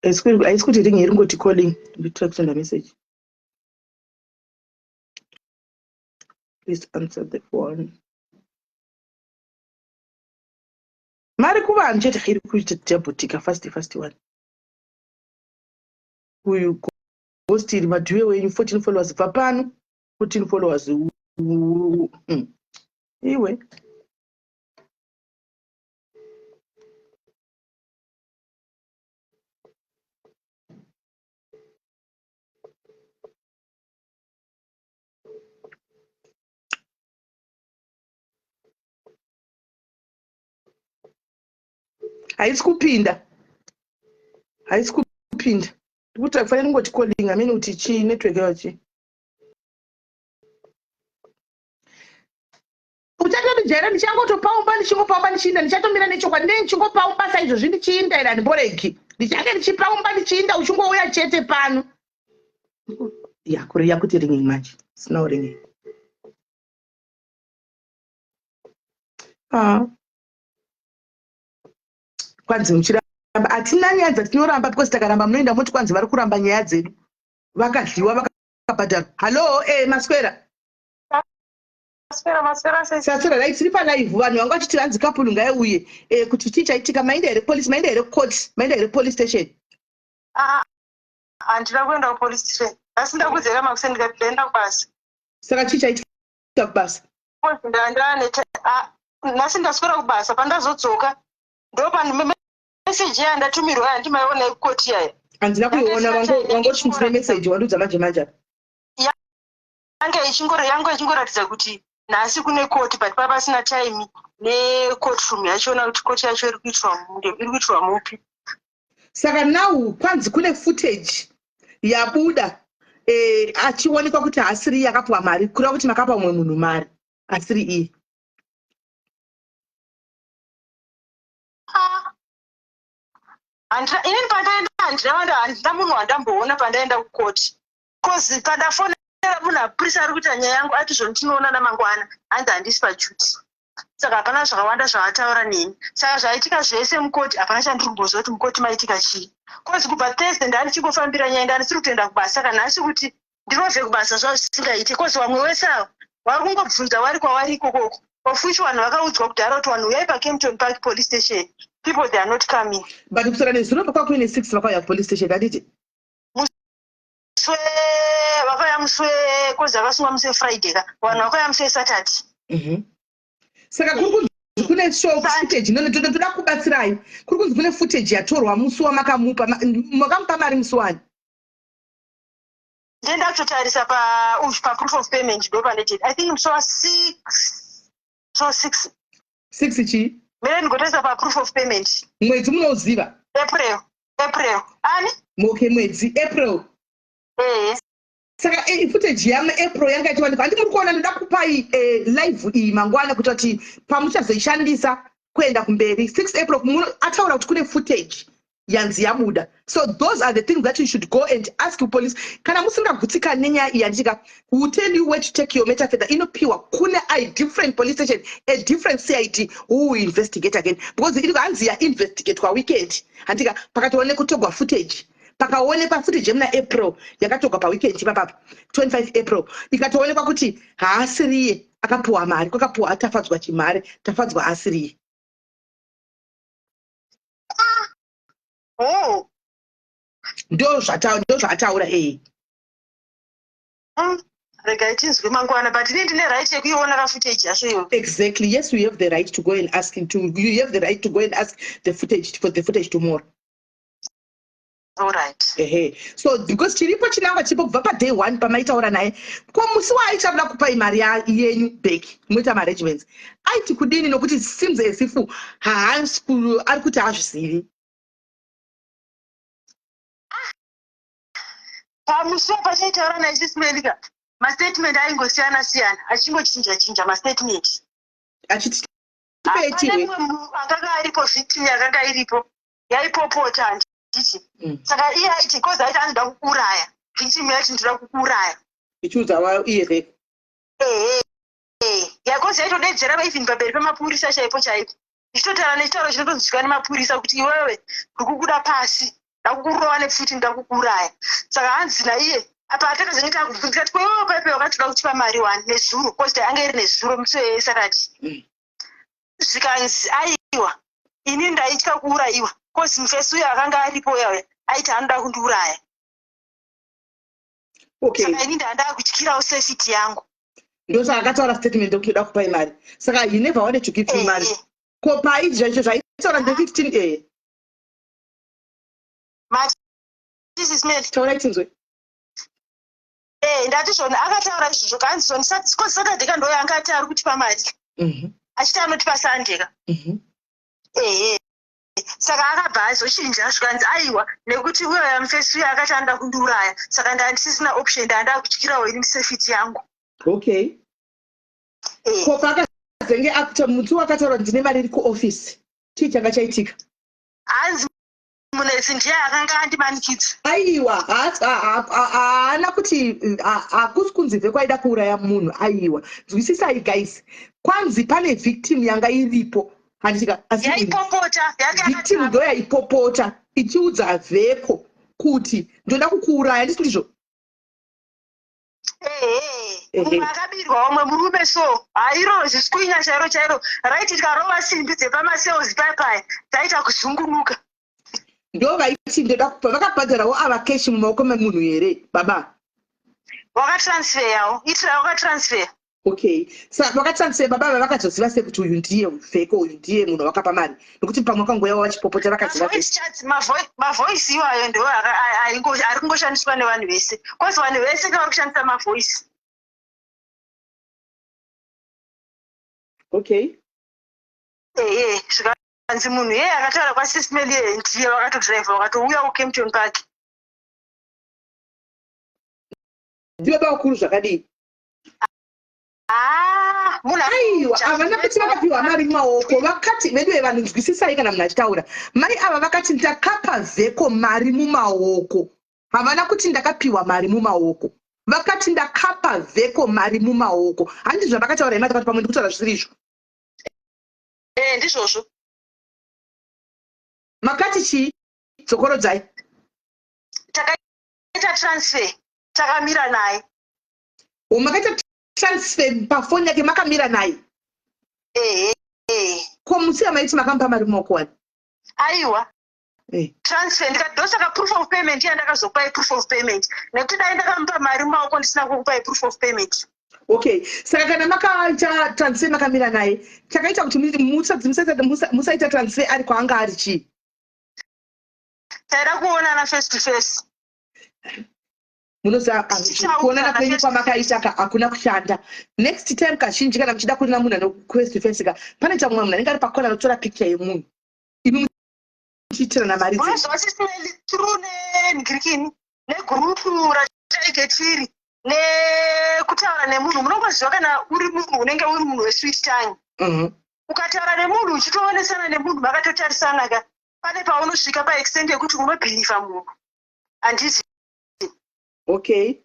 Haisi kuti ring, iri ngoti calling. Nditry kusenda message. Please answer the phone. Mari kuvanhu chete iri kuita diabotika fast fast one. Uyu ghost iri madhuwe wenyu, 14 followers, bva pano, 14 followers. Iwe, haisi kupinda, haisi kupinda. Ndikuti akufanira kungoti calling amene kuti chii, network yacho chii. Uchatotijaira. Ndichangotopaumba, ndichingopaumba, ndichiinda. Ndichatomira nechokwadi, ndee ndichingopaumba saizvozvi ndichiinda. Ira handimboregi, ndichange ndichipaumba ndichiinda, uchingouya chete pano. Ya, kuri yakuti ringing manje, sina ringing. Ah. Kwanzi muchiramba, hatina nyaya dzatinoramba, because takaramba munoenda moti kwanzi vari kuramba nyaya dzedu, vakadyiwa, vakabhadharwa. Hallo, maswera? Maswera, maswera sei? Saswera right. Tiri palive. Vanhu vanga vachiti hanzi couple ngaiuye kuti chii chaitika. Maenda here police? Maenda here court? Maenda here police station? Ah, handina kuenda kupolice station. Asi ndakudzera makuseni ndikati ndaenda kubasa. Saka chii chaitika kubasa? Nhasi ndaswera kubasa, pandazodzoka ndo pane meseji yaya ndatumirwa, handimaiona yekukoti yaya. Handina kuiona. Wangoti ndine meseji wandiudza manje manje. Yanga ichingoratidza kuti nhasi kune koti, but papasina time necourtroom yachona, kuti koti yacho iri kuitirwa mupi. Saka now kwanzi kune footage yabuda, achionekwa kuti haasiri iye akapiwa mari, kureva kuti makapa umwe munhu mari asiri iye. Ah. Handina, inini pandaenda handina munhu wandamboona pandaenda kukoti, 'cause pandafonera munhu apurisa ari kuita nyaya yangu ati zvoni tinoonana mangwana, hanzi handisi paduty. Saka hapana zvakawanda zvaataura neni. Saka zvaitika zvese mukoti hapana chandiri kumboziva kuti mukoti maitika chii, 'cause kubva Thursday ndandichingofambira nyaya, ndandisiri kutoenda kubasa. Saka nhasi kuti ndirovhe kubasa zvavo zvisingaiti, 'cause vamwe wese ava vari kungobvunza vari kwavari ikokoko, of which vanhu vakaudzwa kudhara kuti vanhu uyai paKempton Park police station. People, they are not coming. But kusara nezuro pakwakuine six vakauya kupolice station, handiti? Muswe vakauya muswe, 'cause akasungwa musi weFriday ka, vanhu vakauya musi weSaturday. Saka kuri kunzi kune show footage. No, toda kubatsirai. Kuri kunzi kune footage yatorwa musi wamakamupa makamupa mari musi wani? Ndenda kutotarisa pa uyu pa proof of payment, ndo pane date. I think musi wa6, so 6. Six chii? Mire ndingotarisa pa proof of payment. Mwedzi munouziva? April, April ani. Okay, mwedzi April. Ehe. Saka footage yamuApril yanga ichiwanikwa, handi? Muri kuona, ndoda kupai live iyi mangwana kuita kuti pamuchazoishandisa. Kuenda kumberi, 6 April ataura kuti kune footage yanzi yabuda. So those are the things that you should go and ask police kana musingagutsikani nenyaya iyi. Handika will tell you where to take your matter further. Inopiwa kune a different police station, a different CID who will investigate again, because iri hanzi yainvestigatwa weekend, handika? Pakatoone kutogwa footage, pakaonekwa footage yemuna April yakatogwa paweekend ipapapa, 25 April, ikatoonekwa kuti haasiriye akapiwa mari, kwakapiwa aTafadzwa Chimhare. Tafadzwa asiriye. Oh. Ndo zvaataura ee. Regai tinzwe mangwana, but ini ndine right yekuiona kafootage yacho iyoyo? Exactly, yes, you have the right to go and ask to you have the right to go and ask the footage for the footage tomorrow. Alright. Ehe, so because chiripo, chinangwa chiripo kubva paday one pamaitaura naye, ko musi waaita kupai mari yenyu back, moita maarrangements, aiti kudini? Nokuti seems as if haasi ari kuti haazvizivi. Pamusi wapachaitaura naye Sisimelika, mastatement aingosiyana siyana, achingochinja chinja mastatement. Achiti Hapana. tipei. Mumwe munhu akanga aripo, victim yakanga iripo yaipopota, handiti? Saka iye aiti, cause aiti anoda kukuuraya, victim yaiti ndoda kukuuraya. Ichiudza iye veko. Ehe, yakozi yaitodedzera even pamberi pemapurisa chaipo chaipo, ichitotaura nechitauro chinotonzwika nemapurisa kuti iwewe uri kukuda pasi, ndakukurova nepfuti, ndoda kukuuraya. Saka hanzi naiye apa atakazenge takubvunza, tikati kweiwewe paipe wakatoda kutipa mari one nezuro, cause anga iri nezuro musi weSaturday. Zvikanzi aiwa, ini ndaitya kuurayiwa, cause mufesi uyo akanga aripo uya aiti anoda kundiuraya. Saka ini ndandaa kutyirawo safety yangu. Ndosaka akataura statement yekuti toda kupai mari. Saka he never wanted to give you money? Ko paidi zvacho zvaitaura nde15 e? Mati, Sismel? Taurai tinzwe. Eh, ndati zvona akataura izvozvo kanzi zvoni, cause Saturday ka ndoyo anga ati ari kutipa mari, achiti anotipa Sunday ka. Ehe, saka akabva azochinja, zvikanzi aiwa, nekuti uyoya mufesi uyo akati anoda kundiuraya, saka ndandisisina option, ndandaa kutyirawo ini safety yangu. Ko paakazenge akuta muti wakataura kuti ndine mari iri kuofisi, chii changa chaitika? Hanzi munetsi ndiye akanga andimanikidza. Aiwa, haana kuti hakusi kunzi vekwaida kuuraya munhu. Aiwa, nzwisisai guys, kwanzi pane victim yanga iripo, handitika? Asi yaipopota yanga victim ndo yaipopota ichiudza vheko kuti ndoda kukuuraya, handisi ndizvo? Ehe. Mumwe akabirwa, umwe murume, so hairo zviswinya chairo chairo, raiti tikarova simbi dzepamacells paipaya dzaita kuzungunuka. Ndo vaiti ndoda kupa, vakabhadharawo ava cash mumaoko memunhu here, baba? Wakatransferyawo, itira wakatransfer. Okay, saka vakatransfer, baba ava vakazoziva sei kuti uyu ndiye vheko, uyu ndiye munhu wakapa mari? Nokuti pamwe vakangoyawo vachipopota, vakaziva sei? Mavoice chats, mavoice iwayo ndo ari kungoshandiswa nevanhu vese, cause vanhu vese ndo vari kushandisa mavoice. Ehe, zvikanzi munhu iyeye akataura kwaSismel iyeye ndiye vakatodhiraivha, vakatouya kuKempton Park. Ndivo vakuru zvakadii? Ah, munhu Aiwa, havana kuti vakapiwa mari mumaoko. Vakati, veduwe vanhu, nzwisisai kana munhu achitaura. Mai ava vakati ndakapa vheko mari mumaoko. Havana kuti ndakapiwa mari mumaoko, vakati ndakapa vheko mari mumaoko. Handi zvavakataura imati vakati pamwe ndikutaura zvisiri izvo? Eh, ndizvozvo. Makati chii? Dzokorodzai. Takaita transfer takamira naye. O, makaita transfer pafoni yake makamira naye? Ehe. Ko musi yamaiti makamupa mari mumaoko wani? Aiwa. Transfer, ndikati ndosaka proof of payment yandakazokupai, proof of payment, nekuti dai ndakamupa mari mumaoko ndisina kukupai proof of payment. Okay, saka kana makaita transfer makamira naye, chakaita kuti musaita transfer ari kwaanga ari chii? Taida kuonana face to face. Munoziva, kuonana kwenyu kwamakaita ka hakuna kushanda. Next time, kazhinji kana muchida kuona munhu ano face to face ka, pane chamumwe munhu anenge ari pakona anotora picture yemunhu, imi muchiitirana mari. Unoziva, Sismeli, through nengirikini negurupu rachaige tiri nekutaura nemunhu, munongoziva kana uri munhu unenge uri munhu wesweet tongue. Ukataura nemunhu uchitoonesana nemunhu makatotarisana ka, pane paunosvika paextent yekuti unobhilivha munhu, handiti? Okay.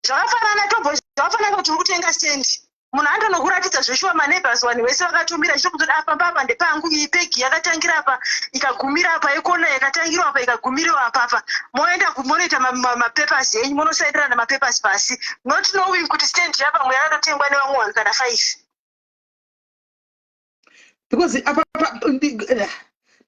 Zvakafanana tobvo zvakafanana kuti uri kutenga stand, munhu andonokuratidza zveshuwa, maneighbors, vanhu vese vakatomira achitokuzoti apa papa ndepangu, iyi pegi yakatangira apa ikagumira apa, ikona yakatangirwa apa ikagumiriwa apa apa, moenda monoita mapapers enyu, monosaindirana mapapers pasi, not knowing kuti stand yapamwe yakatotengwa nevamwe vanhu kana five. Because apa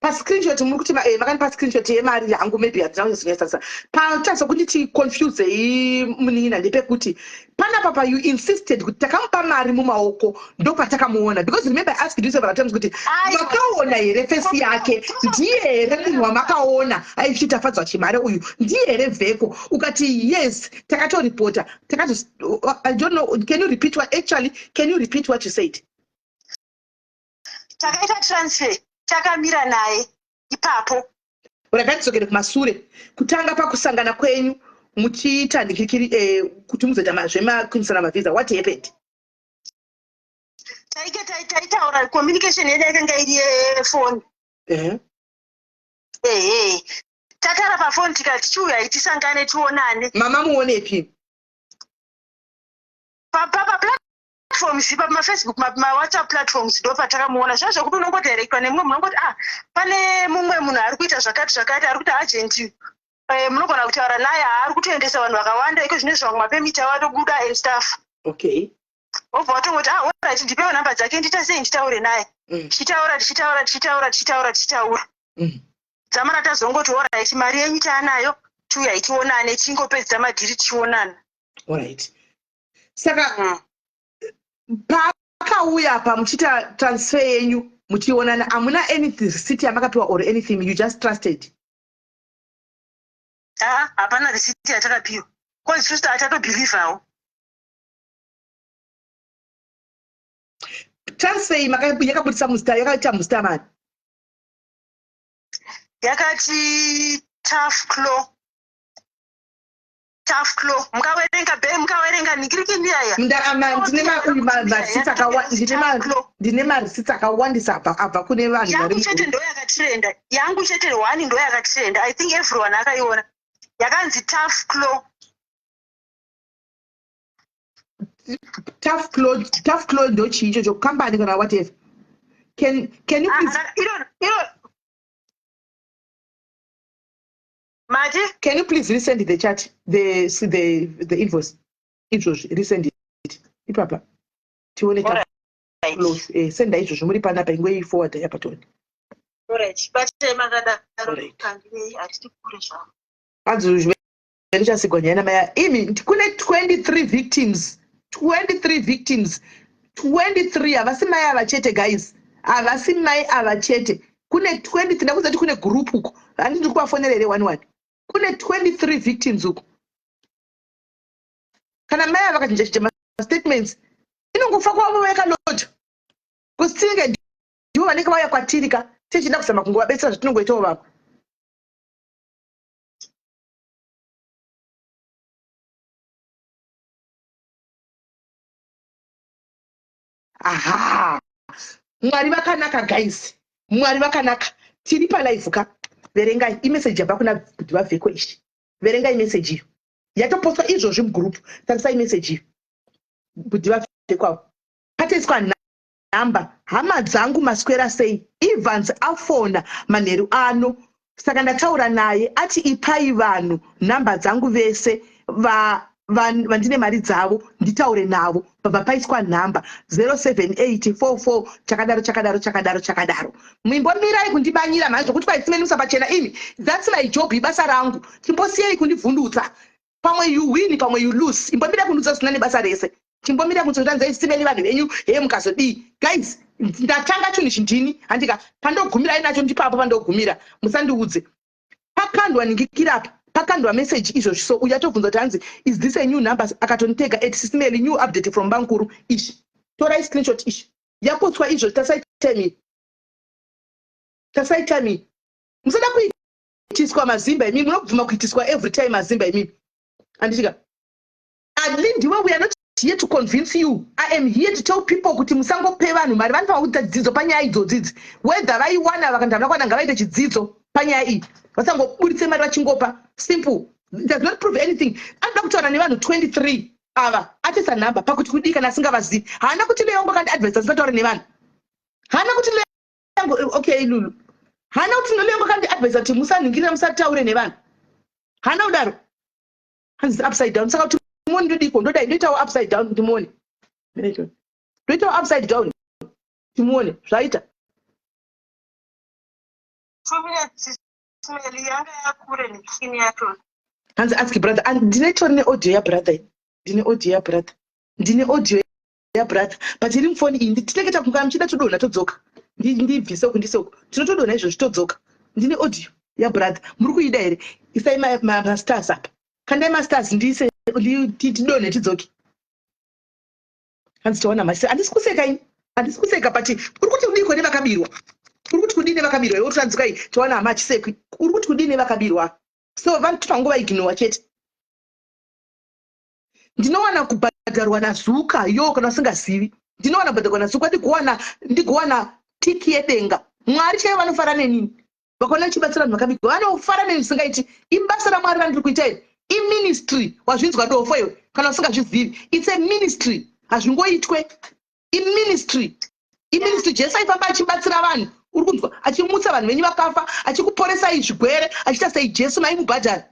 pascreenshot muri kuti makandipa screenshot yemari yangu, maybe hatina kunyatsokunyatsa pachazo kunditi confusei munin'ina ndepekuti panapa pa you insisted kuti takamupa mari mumaoko ndopatakamuona, because remember I asked you several times kuti makaona here face yake, ndiye here munhu wamakaona aichiti Tafadzwa Chimare uyu, ndiye here Vheko? Ukati yes, takatoripota takato. I don't know, can you repeat what, actually, can you repeat what you said? Takaita transfer takamira naye ipapo. Rakatidzokere kumasure, kutanga pakusangana kwenyu muchiita ndikikiri kuti muzoita zvemakuimisana mavhisa, what happened? Taike taitaura, communication yedu yakanga iri yefoni. Ehe, tataura pafoni tikati chiuyai tisangane tionane. Mama muonepi? Paplatforms, pamafacebook, mawhatsapp platforms ndo patakamuona. Zva zvokuti unongodirectwa nemumwe munhu, ungoti ah, pane mumwe munhu ari kuita zvakati zvakati, ari kuita agent, munogona kutaura naye, haari kutoendesa vanhu vakawanda iko zvine zvamwe mapermit avo atobuda and stuff. Wobva watongoti ah, alright, ndipewo namba dzake, ndiita sei, nditaure naye. Tichitaura, tichitaura, tichitaura, tichitaura, tichitaura, dzamara tazongoti alright, mari yenyu taanayo, tiuyai tionane, tingopedzisa madhiri tichionana. Alright, saka paakauya pa muchiita transfer yenyu muchionana, hamuna any receipt yamakapiwa or anything? You just trusted? Aa, hapana receipt yatakapiwa, cause isusu hatatobhilivhawo. Transfer iyi yakabudisa muzita, yakaita muzita mani? Yakati Tough Claw, Tough Claw. Mukaverenga be, mukaverenga ningirikindiyaya. Ndine mareceipts akawandisa abva kune vanhu. Yangu chete ndo yakatrenda, yangu chete one ndo yakatrenda. I think everyone akaiona, yakanzi Tough Claw. Tough Claw, Tough Claw ndo chii ichocho, company kana whatever? Can you please Iro mati? Can you please resend the chat, the invoice izvozvi? Resend it ipapa tione. Alright. Senda izvozvo muri panapa, ingoi forward yapatoni. Alright, batai makadaro. Alright. Kandinei, hatiti kure zvavo. Hanzi richasigwa nyaya namaya imi. Kune 23 victims, 23 victims, 23. Havasi mai ava chete, guys, havasi mai ava chete. Kune 23. Ndakuziva kuti kune group uko, handiti? Ndiri kuvafonera here one one. Kune 23 victims uko. Kana mai ava vakachinja chinja mastatements, inongofa kwavo vayakalodha kusinge ndivo vanenge vauya kwatiri ka, tichida kuzama kungovabetsera zvatinongoitawo vamwe. Aha, Mwari vakanaka, guys, Mwari vakanaka. Tiri palive ka. Verengai imeseji yabva kuna kuti vavheko ishi. Verengai meseji iyo yatopostwa izvozvi mugroup. Tarisai meseji iyo, kuti vavheko avo patoiswa nhamba. "Hama dzangu, maswera sei? Evans afona manheru ano, saka ndataura naye, ati ipai vanhu nhamba dzangu vese vandine mari dzavo nditaure navo." Pabva paiswa nhamba 07844 chakadaro chakadaro chakadaro chakadaro. Mimbomirai kundibanyira mhani zvokuti kwaitsimenisa pachena imi. That's my job, ibasa rangu. Chimbosiyai kundivhundutsa. Pamwe you win, pamwe you lose. Imbomirai kundudza zvisina nebasa rese. Chimbomira kunzondanzai simeni vanhu venyu heye mukazodii. Guys, ndatanga chinhu chindini handika pandogumira inacho, ndipapo pandogumira, musandiudze. Pakandwa ningikirapa, pakandwa message izvozvi. So uyu atobvunza kuti hanzi, "Is this a new number?" Akatonitega at sisimeli, "New update from Bankuru." Ishi, torai screenshot ishi, yapotswa izvozvi. Tasai time, tasai time. Musada kuitiswa mazimba imimi, munobvuma kuitiswa every time mazimba imimi, handitika? Adli, ndiwe, we are not. here to convince you. I am here to tell people kuti musangope vanhu mari. Vanofanira kuita chidzidzo panyaya idzodzi idzi, whether vaiwana vakanzi havana kuwana, ngavaite chidzidzo panyaya iyi, vasangoburitse mari vachingopa. Simple. It does not prove anything. Anoda kutaura nevanhu 23 ava, atisa nhamba pakuti kudii kana asingavazivi. Haana kuti leyangu akandiadvisa ndisataure nevanhu. Haana kuti leyangu, okay Lulu, haana kuti leyangu akandiadvisa kuti musanhingirira, musataure nevanhu. Haana kudaro. Hanzi upside down, saka kuti muone ndodiko? Ndodai ndoitawo upside down kuti muone. Ndoitawo upside down kuti muone zvaita. Hanzi ask brother. Ndine tori neaudio yabrother, ndine audio yabrother, ndine audio yabrother, but iri mufoni iyi. Tinenge takunga muchida todonha todzoka, ndibvise uku ndise uku, tinotodonha izvozvi todzoka. Ndine audio yabrother, muri kuida here? Isai mastars apa, kandai mastars, ndiise tidonhe tidzoke. Hanzi taona masi. Handisi kuseka ini, handisi kuseka, but uri kuti kudii kone vakabirwa? Uri kuti kudii nevakabirwa? Iwe uri taona hama achisekwi. Uri kuti kudii nevakabirwa? So vanhu ignore chete. Ndinowana kubhadharwa naZuka yo, kana usingazivi, ndinowana kubhadharwa naZuka, ndigowana tiki yedenga. Mwari chaivo vanofara nenini. Vakaona ndichibatsira vanhu vakabigwa, vanofara neni zvisingaiti. Ibasa raMwari randiri kuita iri, iministry. Wazvinzwa, dofo iwe? Kana usingazvizivi, it's a ministry, hazvingoitwe, iministry, iministry. Jesu aifamba achibatsira vanhu, uri kunzwa? Achimutsa vanhu venyu vakafa, achikuporesai zvigwere, achiita sei. Jesu maimubhadhara?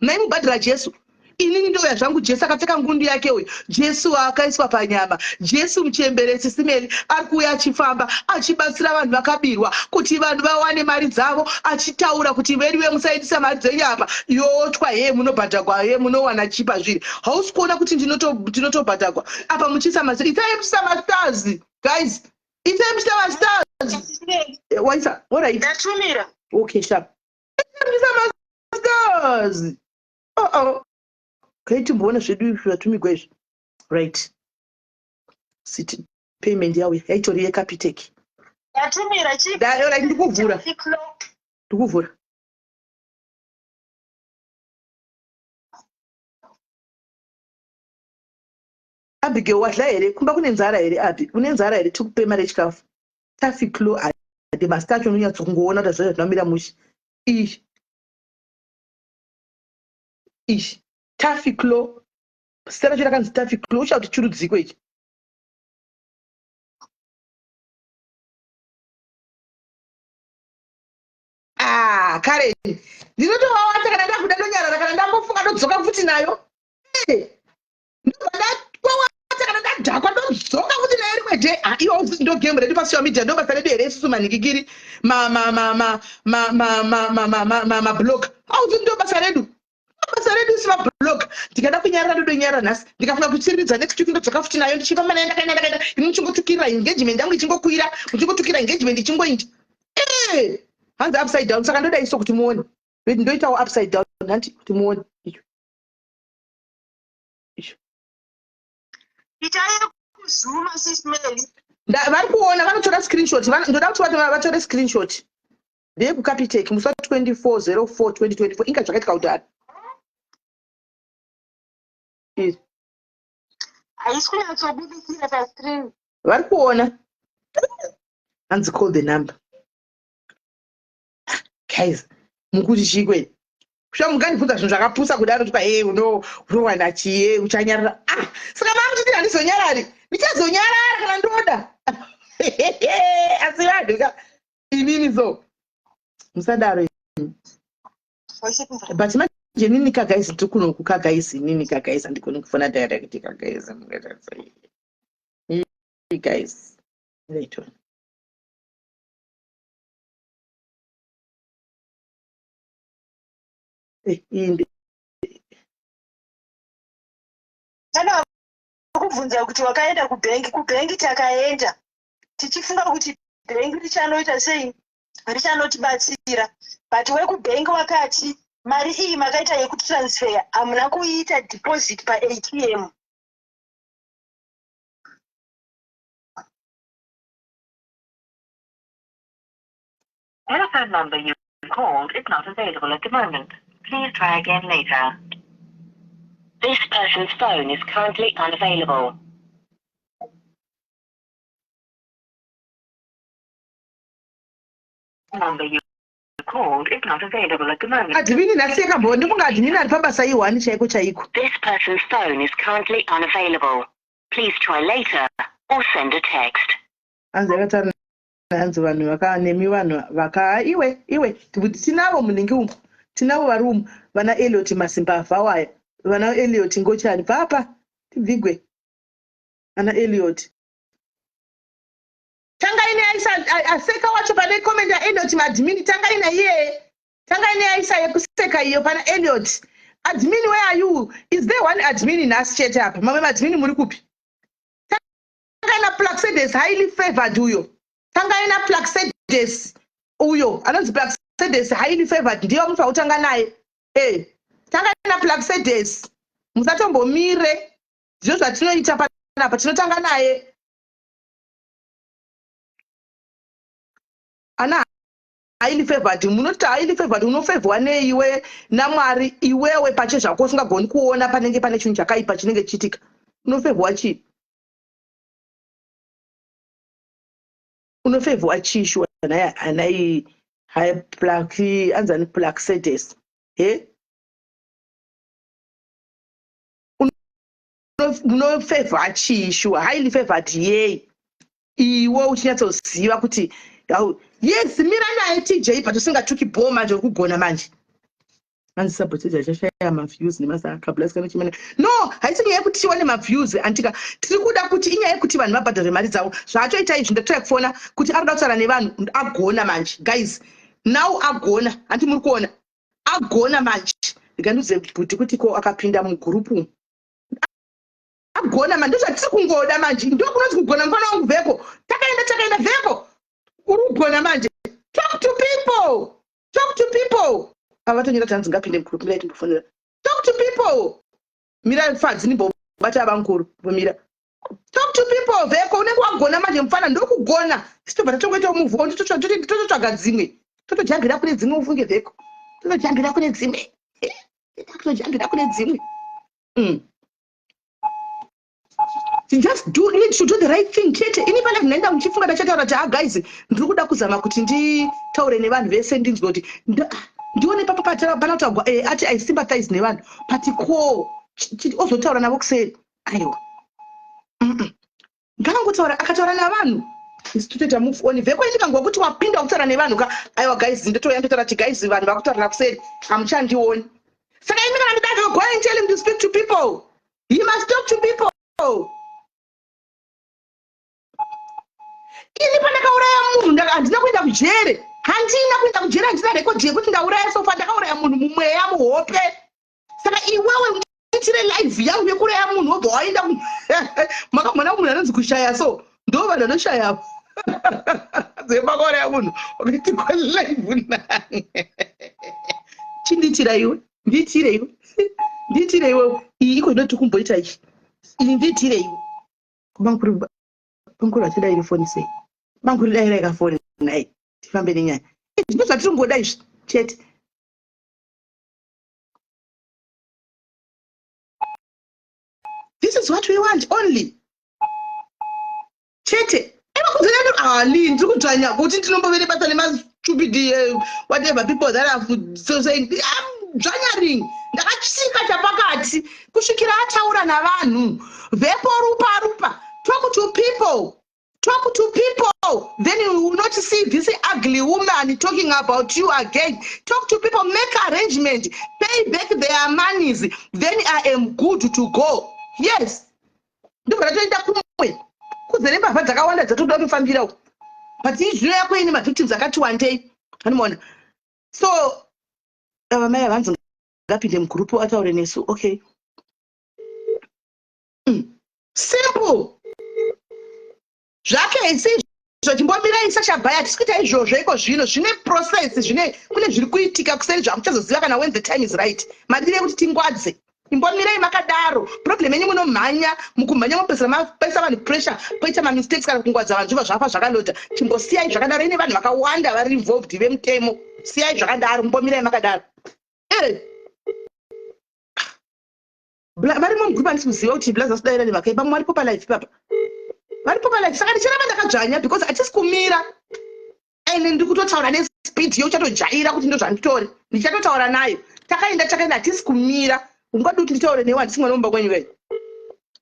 Maimubhadhara Jesu? Inini ndoya zvangu. Jesu akapfeka ngundu yake uyu, Jesu akaiswa panyama, Jesu muchemberesi simeri ari kuuya achifamba achibatsira vanhu vakabirwa kuti vanhu vawane mari dzavo, achitaura kuti veduwe, musaitisa mari dzenyu apa, yotwa he, munobhadhagwa he, munowana chipa zviri. Hausi kuona kuti ndinotobhadhagwa apa? Muchiisa masi, itai muchiisa mastars, guys, itai muchiisa mastars. Waisa? Alright. Ndatumira. Okay, sharp. Itai muchiisa mastars. Oh oh, kai timboona zvedu izvi zvatumigwa izvi. Right, city payment yauya, yaitori yeCapitec. Ndatumira chi. Alright, ndikuvhura, ndikuvhura. Abigail, wadla here? Kumba kune nzara here? Abi, une nzara here? Tikupe mari yechikafu. Tafi clo ade masita acho, unonyatsokungoona kuti zvacho zvinomira mushe. Iyi ichi Tafi Clo, zita racho rakanzi Tafi Clo. Ucha kuti chirudziko ichi? Ah, Karen, ndinotovawata kana ndakuda ndonyarara, kana ndambofunga ndodzoka futi nayo. Ndobva ndakwawata, kana ndadhakwa ndodzoka futi nayo rimwe day. Ah, iwo ndo game redu pasocial media, ndo basa redu here isusu manhikikiri mablog? Auzi ndo basa redu, basa redu isi mablog. Ndikada kunyarara ndodonyarara nhasi, ndikafunga kutsiriridza next week ndodzoka futi nayo, ndichifamba nayo ndakaenda ndakaenda. Imi muchingotukirira, engagement yangu ichingokwira, muchingotukira, engagement ichingoinda. Hanzi upside down, saka ndoda iso kuti muone. Ndoitawo upside down hanti kuti muone icho icho. Itai kuzuma, Sis Melly. Vari kuona, vanotora screenshot. Ndoda kuti vatore screenshot. NdeyekuCapitec, musi wa24 04 2024. Inga zvakaitika kudhara. Haisi kunyatsobudikira pascreen. Vari kuona. Hanzi call the number. Guys, mukuti chii kwei? Sha, mungandibvunza zvinhu zvakapusa kudaro twa e unowana chiye, uchanyarara. Ah, saka mamuchiti handizonyarari? Ndichazonyarara kana ndoda. Asi vanhu ka inini, so musadaro imi. But manje nini ka guys, ndiri kunoku ka guys, inini ka guys, handikoni kufona direct ka guys. Guys, wait on. Iyi Kana kubvunza kuti wakaenda kubhengi, kubhengi takaenda tichifunga kuti bhengi richanoita sei, richanotibatsira, but wekubhengi wakati mari iyi makaita yekutransfer, hamuna kuiita deposit paATM. Telephone number you called is not available at the moment. Please try again later. This person's phone is currently unavailable. Number you called is not available at the moment. Admin nhasi yakambo ndifunga admin ari pabasa ihwani chaiko chaiko. This person's phone is currently unavailable. Please try later or send a text. Hanzi yakataura hanzi vanhu vaka nemi vanhu vaka iwe iwe tinavo munenge umu tinavo vari umu vana Elliot Masimbavha waya vana Elliot Ngochani papa tibvigwe ana Elliot tangai neaisa aseka wacho pane comment yaElliot maadmin tangai naiye tangai neaisa yekuseka iyo pana Elliot admin where are you is there one admin nhasi chete apa mamwe maadmin muri kupi tangai naplaxedes highly favored uyo tangai naplaxedes uyo anonzi plaxedes highly favored ndiye wamunofanira kutanga naye e tangai naplaxedes musatombomire ndizvo zvatinoita panapa tinotanga naye ana highly favored munoti highly favored unofavhwa neiwe namwari iwewe pache zvako usingagoni kuona panenge pane chinhu chakaipa chinenge chichiitika unofavhwa chii unofavhwa chii shuwa nhai anai plaki anzani plaxedes he unofavhwa chii shuwa highly favored yei iwe uchinyatsoziva kuti yes mira naye tj but usingatuki bho manje uri kugona manje hanzi sabotage achashaya maviews nemasakablas kana chimene no haisi nyaya yekuti tiwane maviews antika tiri kuda kuti inyaya yekuti vanhu vabhadhare mari dzavo zvaatoita izvi ndatoya kufona kuti ari kuda kutaura nevanhu agona manje guys now agona hanti muri kuona agona manje ndikandiudze bhuti kuti ko akapinda mugurupu agona manje ndozvatiri kungoda manje ndokunonzi kugona mufana wangu vheko takaenda takaenda vheko uri kugona manje talk to people talk to people avatonyora tanzi ngapinde mukuru mirai timbofonera talk to people mira fadzi ndimbobata vankuru vomira talk to people vheko unenge wagona manje mufana ndokugona sitobva tatongoita move on tototsvaga dzimwe totojambira kune dzimwe ufunge vheko totojambira kune dzimwe totojambira kune dzimwe mm. You just do need to do the right thing chete ini pane zvinoenda muchifunga ndachataura kuti ah guys ndiri kuda kuzama kuti nditaure nevanhu vese ndinzwe kuti ndione papa pana kutaurwa eh, ati i sympathize nevanhu but ko ozotaura navo kuseri aiwa ngaangotaura akataura navanhu isu totoita move on vheko indikangwa kuti wapinda kutaura nevanhu ka aiwa guys ndotouya ndotaura kuti guys vanhu vakutaurira kuseri hamuchandioni saka imi kana ndidadro go and tell him to speak to people he must talk to people ini pandakauraya munhu handina kuenda kujere handina kuenda kujere handina rekodhi yekuti ndauraya sofa ndakauraya munhu mumweya muhope saka iwewe ndiitire live yangu yekuraya munhu wobva waenda makamona munhu anonzi kushaya so ndo vanhu vanoshaya dzemakauraya munhu wakaitirwa live nani chindiitira iwe ndiitire iwe ndiitire iwe iyi iko inoti kumboita ichi iyi ndiitire iwe bamkuru bamkuru vachidai foni sei bamkuru dai raikafoni nhai tifambe nenyaya ndizvo zvatiri kungoda izvi chete This is what we want only. Chete. Eva kudzana ah Lee ndiri kudzvanya kuti ndinombove nebasa nemastupid uh, whatever people that are so saying I'm dzvanyaring ndakachisika chapakati kusvikira ataura navanhu vepo rupa rupa talk to people Talk to people, then you will not see this ugly woman talking about you again. Talk to people, make arrangement, pay back their monies, then I am good to go. Yes. Ndobva ndatoenda kumwe. Kuzere mbavha dzakawanda dzatoda kutofambira uko. But izvino yako ine mavictims akati wandei. Anomaona. So, ava mai havanzi ngapinde mugroup ataure nesu. Okay. Mm. Simple. Zvake isizvo chimbomirai sashabhaya hatisi kuita izvozvo iko zvino zvine process zvine kune zviri kuitika kuseri zvamuchazoziva kana when the time is right. Madire ekuti tingwadze. Imbomirai makadaro. Problem yenyu munomhanya mukumhanya mopedzisira mapaisa vanhu pressure poita mamistakes kana kungwadza vanhu zvobva zvafa zvakalota. Chimbosiyai zvakadaro ine vanhu vakawanda vari involved vemutemo. Siyai zvakadaro mbomirai makadaro. Eh. Varimo mugroup handisi kuziva kuti blaza sidaira nevakaipa pamwe varipo palife ipapa varipo palife saka ndichiramba ndakadzvanya because hatisi kumira and ndiri kutotaura nespeed yeuchatojaira kuti ndozvanditori ndichatotaura nayo takaenda takaenda hatisi kumira ungadi kuti nditaure newe handisi mwana mumba kwenyu kai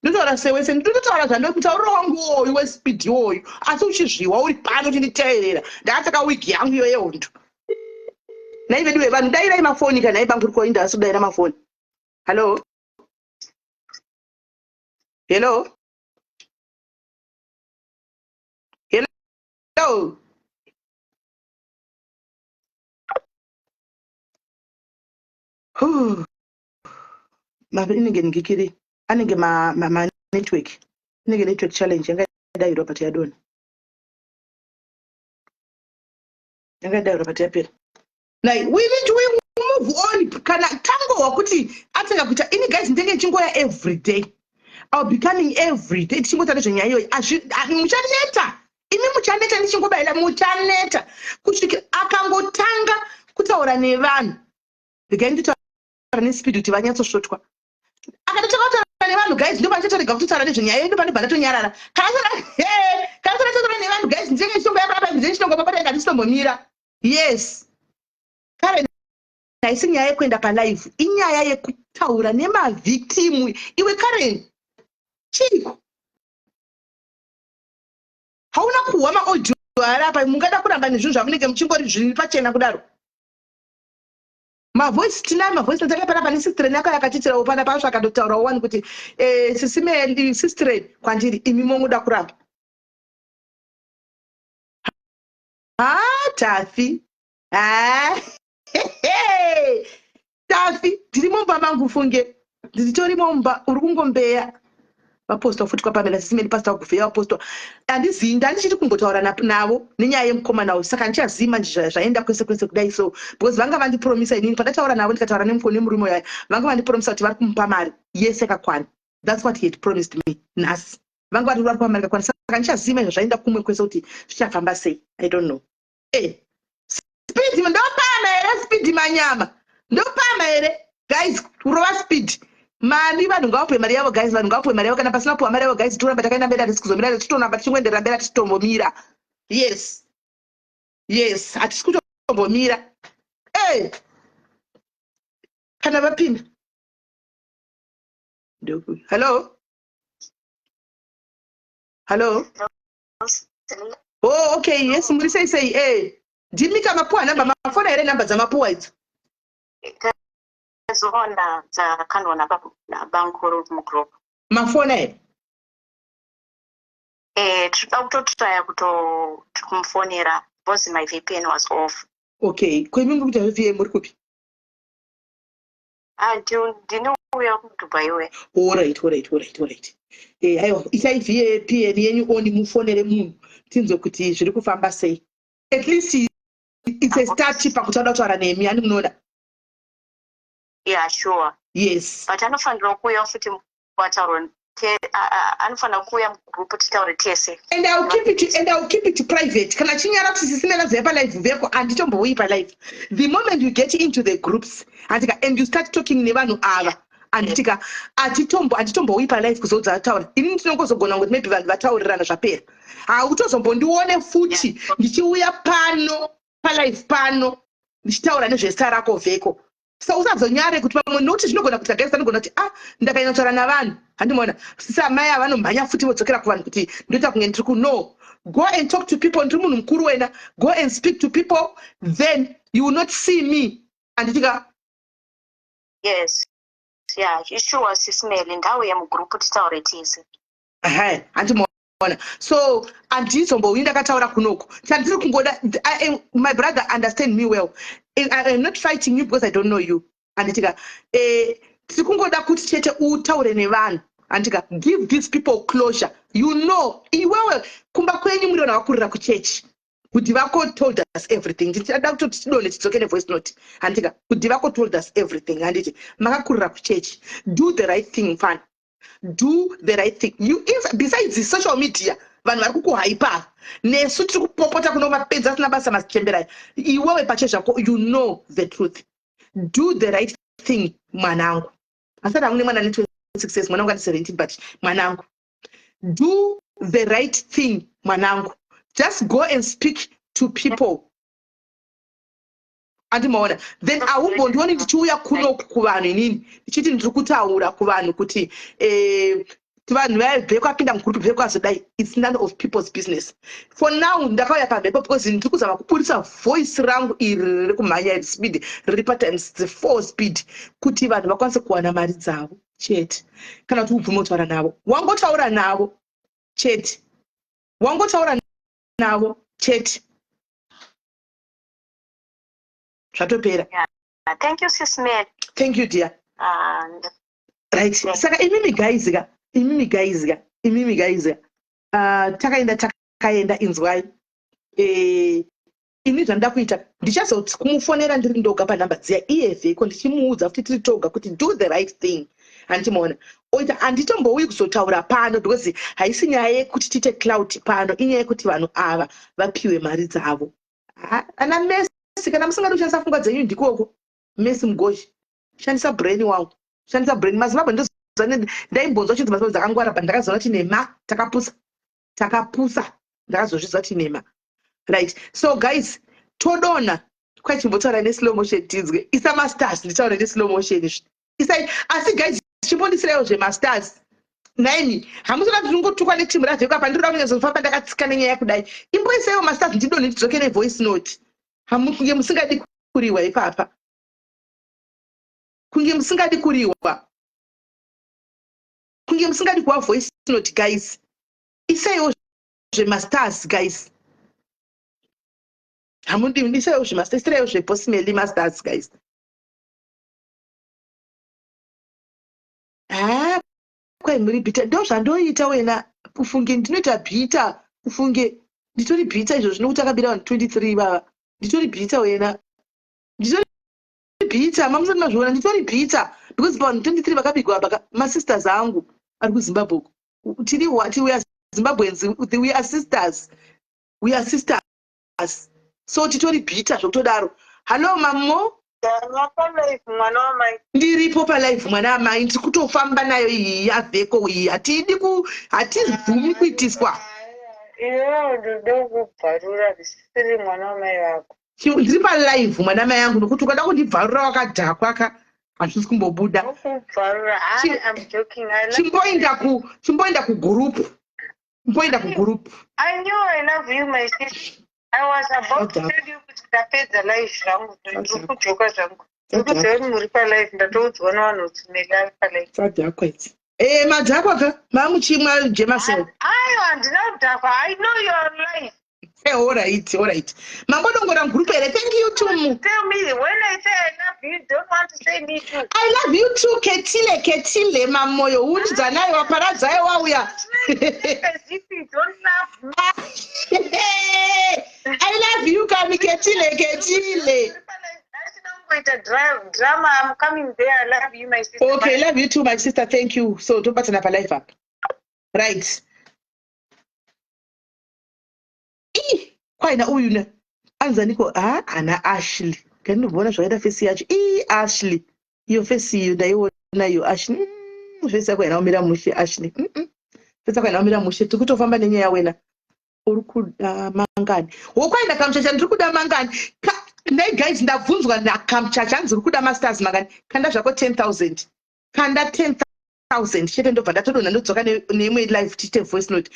ndotaura sewese ndinototaura zvandokutaurira wangu woyu wespeed iwoyu asi uchizviwa uri pano uchinditeerera ndakapfeka wig yangu iyo yehondo nhai veduwe vanhu dairai mafoni kana nhai banguri koinda asi kudaira mafoni hallo hello hello inenge ndikiri anenge manetwork inenge network challenge yanga yadairwa but yadona yanga yadairwa but yapera like we need to we move on kana tangohwa kuti atanga kuita ini guys ndenge ndichingoya every day ill be coming every day tichingoita nezvenyaya iyoyi muchaneta imi muchaneta ndichingobaila muchaneta kusvikira akangotanga kutaura nevanhu regai nditaura nespeed kuti vanyatsosvotwa akatotanga kutaura nevanhu guys ndo pandichatorega kutotaura nezvenyaya yedu pane bva kana kana totaura nevanhu guys ndinenge ndichitongoya panapa ndinenge ndichitongopa padenga ndisitombomira yes karen haisi nyaya yekuenda palive inyaya yekutaura nemavhictimu iwe karen chiiko hauna kuhwa maaudio ari apa mungada kuramba nezvinhu zvamunenge muchingori zviri pachena kudaro mavoice tinayo mavoice notes panapa nesistren yako yakatitirawo panapa asvo akatotaurawo wani kuti eh, sisimeli sistren kwandiri imi momuda kuramba ha tafi ha tafi ndiri mumba mangu funge ndiritori mumba uri kungombeya vapostwa futi kwapamela sisimeli pastor wagufeya vapostwa handizii ndandichiri kumbotaura navo nenyaya yemukomana uyu saka handichazii manje zvaenda kwese kwese kudai so because vanga vandipromisa inini pandataura navo ndikataura nemurume uyayo vanga vandipromisa kuti vari kumupa mari yese yakakwana that's what he had promised me nhasi vanga vari vari kupa mari yakakwana saka handichazii manje zvaenda kumwe kwese kuti zvichafamba sei i don't know e eh, speed ndopama here speed manyama ndopama here guys kurova speed mari vanhu ngavapuwe mari yavo guys vanhu ngavapuwe mari yavo kana pasina kupuwa mari yavo guys toramba takaenda mberi hatisi kuzomira tichitoramba tichingoenderera mberi hatisi yes yes hatisi kutombomira e kana vapinda hello hello oh okay yes muri sei sei eh ndimi ka mapuwa namba mafona here namba dzamapuwa idzo Tazoona dzakandwa nabankuru mugroup. Mafona here? Eh, tinoda kutotraya kuto kumufonera because my VPN was off. Okay, ko imi muri kuita VPN muri kupi? Ah, ndinouya kuDubai we. Alright, alright, alright, alright. Eh, aiwa, itai VPN yenyu on mufonere munhu tinzwe kuti zviri kufamba sei. At least it's a start pakuti vada kutaura nemi, ani munoona? Yeah, sure. Yes. But anofanira kuuya futi kwataurwa anofanira kuuya mugroup titaure tese. And I'll keep it and I'll keep it private. Kana chinyara kuti sisi mela pa live veko anditombouyi pa live. The moment you get into the groups andika and you start talking nevanhu ava anditika atitombo anditombouyi pa live kuzoudza taura. Ini ndinongozogona kuti maybe vanhu vataurirana zvapera. Hautozombondione futi ndichiuya pano palive pano ndichitaura nezvezita rako vheko so usazonyare kuti pamwe nokuti zvinogona kuti guys anogona kuti ah ndakanyanya kutaura navanhu handimaona sisi amai ava vanomhanya futi vodzokera kuvanhu kuti ndoita kunge ndiri ku no go and talk to people ndiri munhu mukuru wena go and speak to people then you will not see me handitika yes yeah ishuwa sisimeli ndauye mugroup titaure tese ehe handimaona so handizombouyi ndakataura kunoku chandiri kungoda my brother understand me well I am not fighting you because I don't know you handitika eh, tiri kungoda kuti chete utaure nevanhu handitika give these people closure you know iwewe kumba kwenyu muri vanhu vakurira kuchechi kuti vako told us everything ndichada kutoti tidone tidzoke nevoice note handitika kuti vako told us everything handiti makakurira kuchechi do the right thing mfana do the right thing you besides social media vanhu vari kukuhaipa nesu tiri kupopota kuno mapedza asina basa machemberai iwewe pache zvako you know the truth do the right thing mwanangu asati hangu nemwana ne 6 years, mwanangu ane 17, but mwanangu, do the right thing, mwanangu. Just go and speak to people, andimaona? Then haumbondioni ndichiuya kunoku kuvanhu inini ndichiti ndiri kutaura kuvanhu kuti vanhu vaibve apinda mugurupu bve kwazodai. It's none of people's business for now. Ndakauya pamhepo because ndiri kuzama kuburisa voice rangu iri riri kumhanya speed, riri patimes 4 speed, kuti vanhu vakwanise kuwana mari dzavo chete. Kana kuti ubvume kutaura navo, wangotaura navo chete, wangotaura navo chete, zvatopera. Thank you, Sis Mary. Thank you, dear. Right, saka imimi guys ka, imimi guys ka, imimi guys ka, takaenda, takaenda. Inzwai, ini zvandida kuita, ndichazoti kumufonera ndiri ndoga panhamba dziya iye vheko, ndichimuudza kuti tiri toga kuti do the right thing, handimaona? Oita handitombouyi kuzotaura pano because haisi nyaya yekuti tiite clout pano, inyaya yekuti vanhu ava vapiwe mari dzavo. Ana Mesi, kana musingadi kushandisa pfungwa dzenyu, ndikoko. Mesi Mugoshi, shandisa brain wangu, shandisa brain. MaZimbabwe, ndaimbonzwa chinzi maZimbabwe dzakangwara, but ndakazoona kuti nema, takapusa, takapusa. Ndakazozviziva kuti nema. Right, so guys, todona kwachimbotaura neslow motion, tinzwe. Isa mastars, nditaure neslow motion izvi. Isai asi guys, chimbondisiraiwo zvemastars naini. Hamusoda kuti ndingotukwa netimu raVheko apa. Ndinoda kunyatsofamba ndakatsika nenyaya kudai. Imboisaiwo mastars, ndidonhe, ndidzoke nevoice note. Hamukunge musingadi kuriwa ipapa, kunge musingadi kuriwa, kunge musingadi kuwa voice note. Guys, isaiwo zvemastars. Guys, hamudi, isaiwo zvemastars, isiraiwo zveBoss Meli mastars, guys. Ha, kwai muri bitter. Ndo zvandoita wena, kufunge ndinoita bitter, kufunge nditori bitter izvo zvinokuti akabira vanhu 23 vava. Nditori bitter wena, nditori bitter. Mamusati mazviona, nditori bitter because pavanhu 23 vakabigwa apa, masisters angu ari kuZimbabwe uku. Tiri we are Zimbabweans, we are sisters, we are sisters, so titori bitter zvokutodaro. Hallo, mamo. Mwana wamai. Ndiripo palive, mwana amai. Ndiri kutofamba nayo iyi yaVheko iyi. Hatidi ku, hatibvumi kuitiswa. Iwewe ndoda kukubvarura zvisiri mwana wamai vako. Ndiri palive, mwana mai angu, nokuti ukada kundibvarura wakadhakwa ka, hazvisi kumbobuda. Ndokubvarura. I'm joking. I love Chimboenda ku, chimboenda kugurupu, chimboenda kugurupu. I knew I love you, my sister. I was about to tell you kuti ndapedza live zvangu, ndiri kudzoka zvangu. Ndikuziva kuti muri palive, ndatoudzwa nevanhu kuti Meli ari palive. Sadhakwa idzi. E, madhakwa ka, mamuchimwa Jameson. Aiwa, handina kudhakwa. I know you are live. Alright, alright. Mambodongora mugurupu here? Thank you too. Tell me, when I say I love you, don't want to say me too. I love you too, Ketile, Ketile, Mamoyo. Unzanayo waparadzayo wauya. As if you don't love me. I love you, Kami Ketile, Ketile. Kuita drama, I'm coming there. I love you, my sister. Okay, love you too, my sister. Thank you. So, tobatana pa live up. Right. Ih, kwaina uyu ne. Anzaniko, ha, ana Ashley. Kandinoona zvakaita face yacho. Ih, Ashley. Iyo face iyo ndaiona iyo, Ashley. Face yako haina kumira mushe, Ashley. Face yako haina kumira mushe. Tiri kutofamba nenyaya wena. Uri kuda mangani? Wokwaenda kamuchacha, ndiri kuda mangani? Nhai guys, ndabvunzwa nakamuchacha, hanzi uri kuda mastars mangani? Kanda zvako 10,000. Kanda 10,000 chete, ndobva ndatodonha, ndodzoka neimwe live tiite voice note.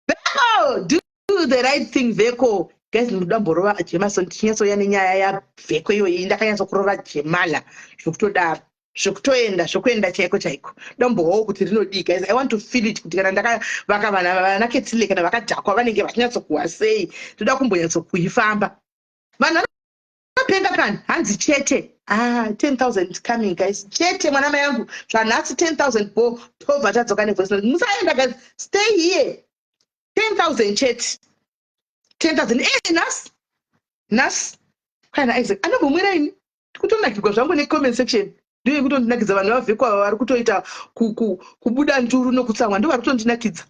Veko, do the right thing, Veko. Guys, ndinoda mborova Jameson, tichinyatsouya nenyaya yaVheko iyoyi. Ndakanyatsokurova Jemala zvekutodaro, zvekutoenda, zvekuenda chaiko chaiko. Ndombowawo kuti rinodii, guys. I want to feel it kuti kana ndakavaka vana vana Ketile, kana vakadhakwa vanenge vachinyatsokuwa sei. Ndoda kumbonyatsokuifamba. Vanhu vanopenga kani. Hanzi chete. Ah, 10,000 coming, guys, chete. Mwana mai angu, zvanhasi 10,000 bo, tobva tadzoka nevoice note. Musaenda guys, stay here. 10,000 chete, 10,000. Nhasi, nhasi kana Isaac anombomwira ini kutonakirwa zvangu necomment section. Ndiyo yekutondinakidza. Vanhu vavhekwa vari kutoita kubuda nduru nokutsamwa, ndo vari kutondinakidza,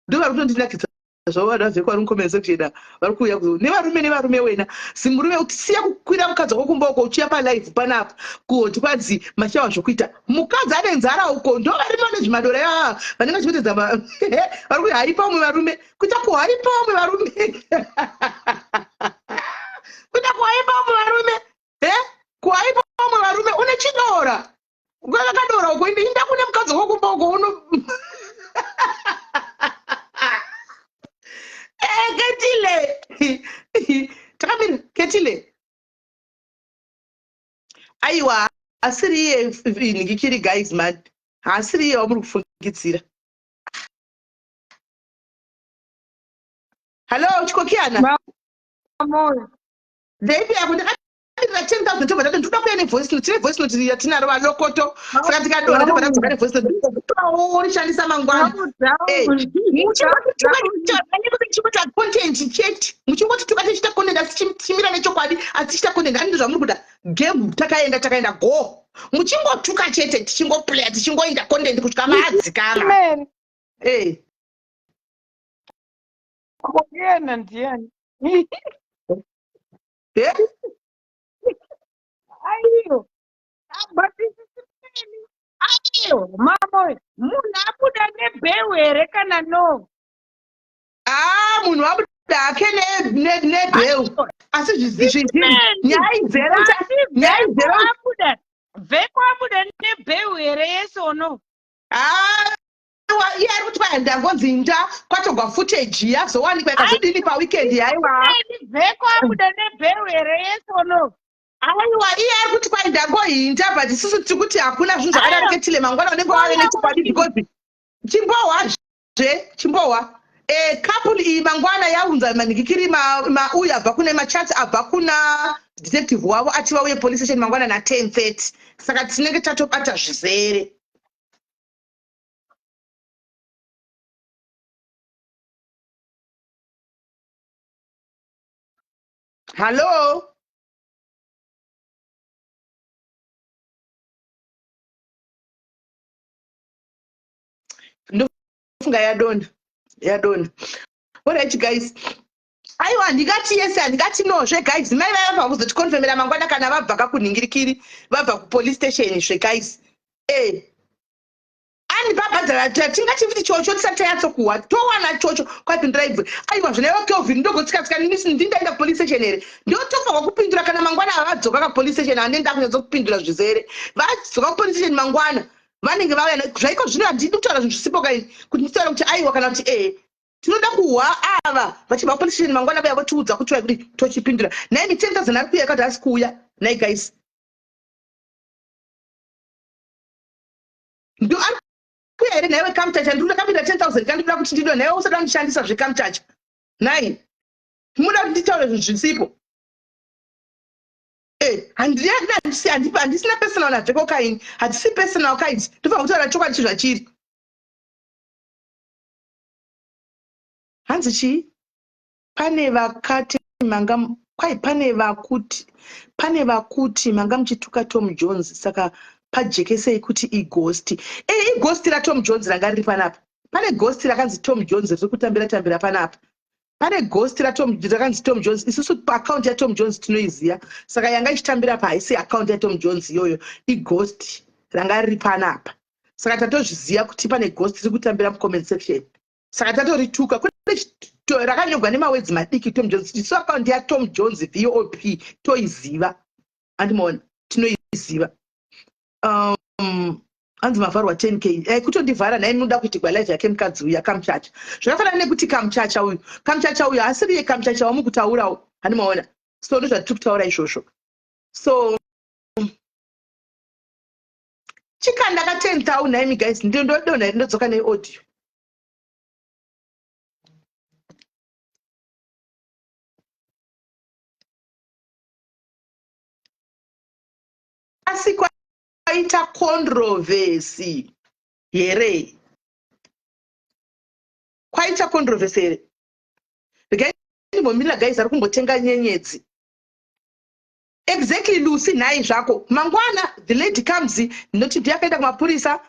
ndo vari kutondinakidza. Zvavana vekwa vari section vari kuuya nevarume nevarume wena. Zimurume kuti siya kukwira mukadzi wako kumba uko uchiya palive panapa kuti kwanzi mashawa zvokuita. Mukadzi ane nzara uko ndo varimo nezvimadora ivava vanenge vachipetedza vari kuhaipa vamwe varume kuita kuhaipa vamwe varume kuita kuhaipa vamwe varume eh kuhaipa vamwe varume une chidora kwakadora uko inda kune mukadzi wako kumba uko uno eh ketile takamira ketile aiwa asiri iye nhingikiri guys man haasiri iye wamuri kufungidzira hallo chikokiana ndeipi yako ndakamirira 10000 tobva tati ndinoda kuuya nevoice note tine voice note yatinaro valokoto saka tikadonha tobva tadzoka nevoice note torishandisa mangwana eh, muchingoti content chete muchingoti tuka tichiita content asi tichimira nechokwadi asi tichiita content ani ndozvamuri kuda game takaenda takaenda go muchingotuka chete tichingoplaya tichingoita content kusvika madzikama eh. Koyena ndiani? Eh? Aiyo. But aiyo, mama, munhu abuda nebheu here kana no? Ah, munhu abuda hake nebheu. Asi zvizi nyaya izere nyaya izere abuda. Veko abuda nebheu here yes or no? Ah, iye ari kuti kwaya ndangonzi nda kwatogwa footage yazowanikwa ikazodini paweekend yaiwa veko abuda nebheu here yes or no aiwa iye ari kuti kwai ndangohinda but isusu tiri kuti hakuna zvinhu zvakadaro ketile mangwana unenge wave nechokwadi because chimbohwa zve chimbohwa e, couple iyi mangwana yaunza manhikikiri mauyu abva kune machats abva kuna detective wavo ati vauye police station mangwana na 10:30 saka tinenge tatobata zvizere Hallo? Ndofunga yadona. Yadona. Alright guys. Aiwa handingati yes handingati no zve guys. Mai vaya vabva kuzotikonfemera mangwana kana vabva kakunhingirikiri vabva kupolice station zve guys. Eh. Ani pabhadhara tingati futi chocho tisati tanyatsokuhwa towana chocho kwapindura ibwe aiwa zvine kelvin ndogotsika tsika ndindaenda kupolice station here ndotofanirwa kupindura kana mangwana avadzoka kapolice station hande ndakunyatsokupindura zvizere vadzoka kupolice station mangwana vanenge vauya zvaiko zvino handidi kutaura zvinhu zvisipo kaini kuti nditaure kuti aiwa kana kuti ee tinoda kuhwa ava vachibva kupolice station mangwana vaya votiudza kuti vai kuti tochipindura nhaimi 10000 ari kuuya kati asi kuuya nhai guys ndo ari kuya here nhaiwe kamuchacha ndiri ndakapinda 10000 kandinoda kuti ndido nhaiwe usada kundishandisa zvekamuchacha nhai muda kuti nditaure zvinhu zvisipo eh, handisina personal nadzeko kaini hatisi personal kaidzi ndofanira kutaura chokwadi chezvachiri hanzi chii Pane vakati manga kwai pane vakuti pane vakuti manga muchituka Tom Jones saka pajekesei kuti ighost. Eh ighost raTom Jones ranga riri panapa. Pane ghost rakanzi Tom Jones riri kutambira tambira panapa. Pane ghost raTom rakanzi Tom Jones isusu account yaTom Jones tinoiziya saka yanga ichitambira pa haisi account yaTom Jones iyoyo ighost ranga riri panapa. Saka tatozviziya kuti pane ghost riri kutambira mucomment section. Saka tatorituka kune rakanyorwa nemawedzi madiki Tom Jones isu account yaTom Jones VOP toiziva andimaona tinoiziva hanzi mavharwa 10k eh, kutondivhara nhai munoda kuitigwa live yake mukadzi uyu akamuchacha zvakafanana nekuti kamuchacha uyu kamuchacha uyu haasiriye kamuchacha wamukutaurawo handimaona so ndozvatiri kutaura izvozvo so chikanda ka 10 thou nhaimi guys ndodonha ndodzoka neaudio asi kwaita controversy here kwaita controversy here regai ndimbomirira guys ari kumbotenga nyenyedzi exactly lucy nhai zvako mangwana the lady comes ndinoti ndiye akaenda kumapurisa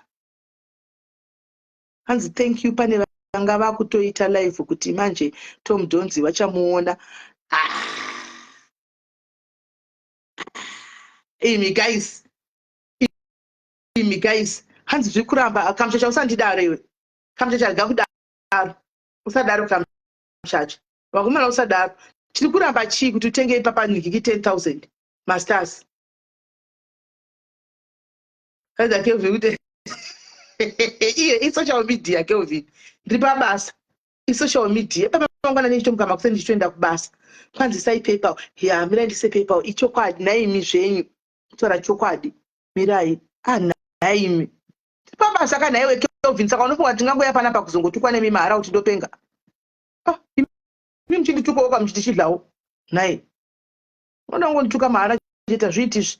hanzi thank you pane Vanga vakutoita live kuti manje Tom Donzi vachamuona. Ah. Imi guys. Imi guys. Hanzi zviri kuramba kamuchacha usandidaro iwe. Kamuchacha rega kudaro. Usadaro kamuchacha. Vakomana usadaro. Chiri kuramba chii kuti utenge ipapa nhikiki 10,000 masters. Kaida Kelvin kuti iye isocial media Kelvin. Ndiri pabasa. Isocial media. Papa mangwana ndichitomuka makuseni ndichitoenda kubasa. Kwanzi isai PayPal. Ya, mirai ndise PayPal. Ichokwadi naimi zvenyu. Kutaura chokwadi. Mirai. Ah naimi. Ndiri pabasa ka nhaiwe Kelvin saka unofunga kuti ndingangoya panapa kuzongotukwa nemi mahara kuti ndopenga. Ah, imi muchinditukawo ka muchitichidlawo. Nhai. Unoda kungondituka mahara chete hazviiti izvi.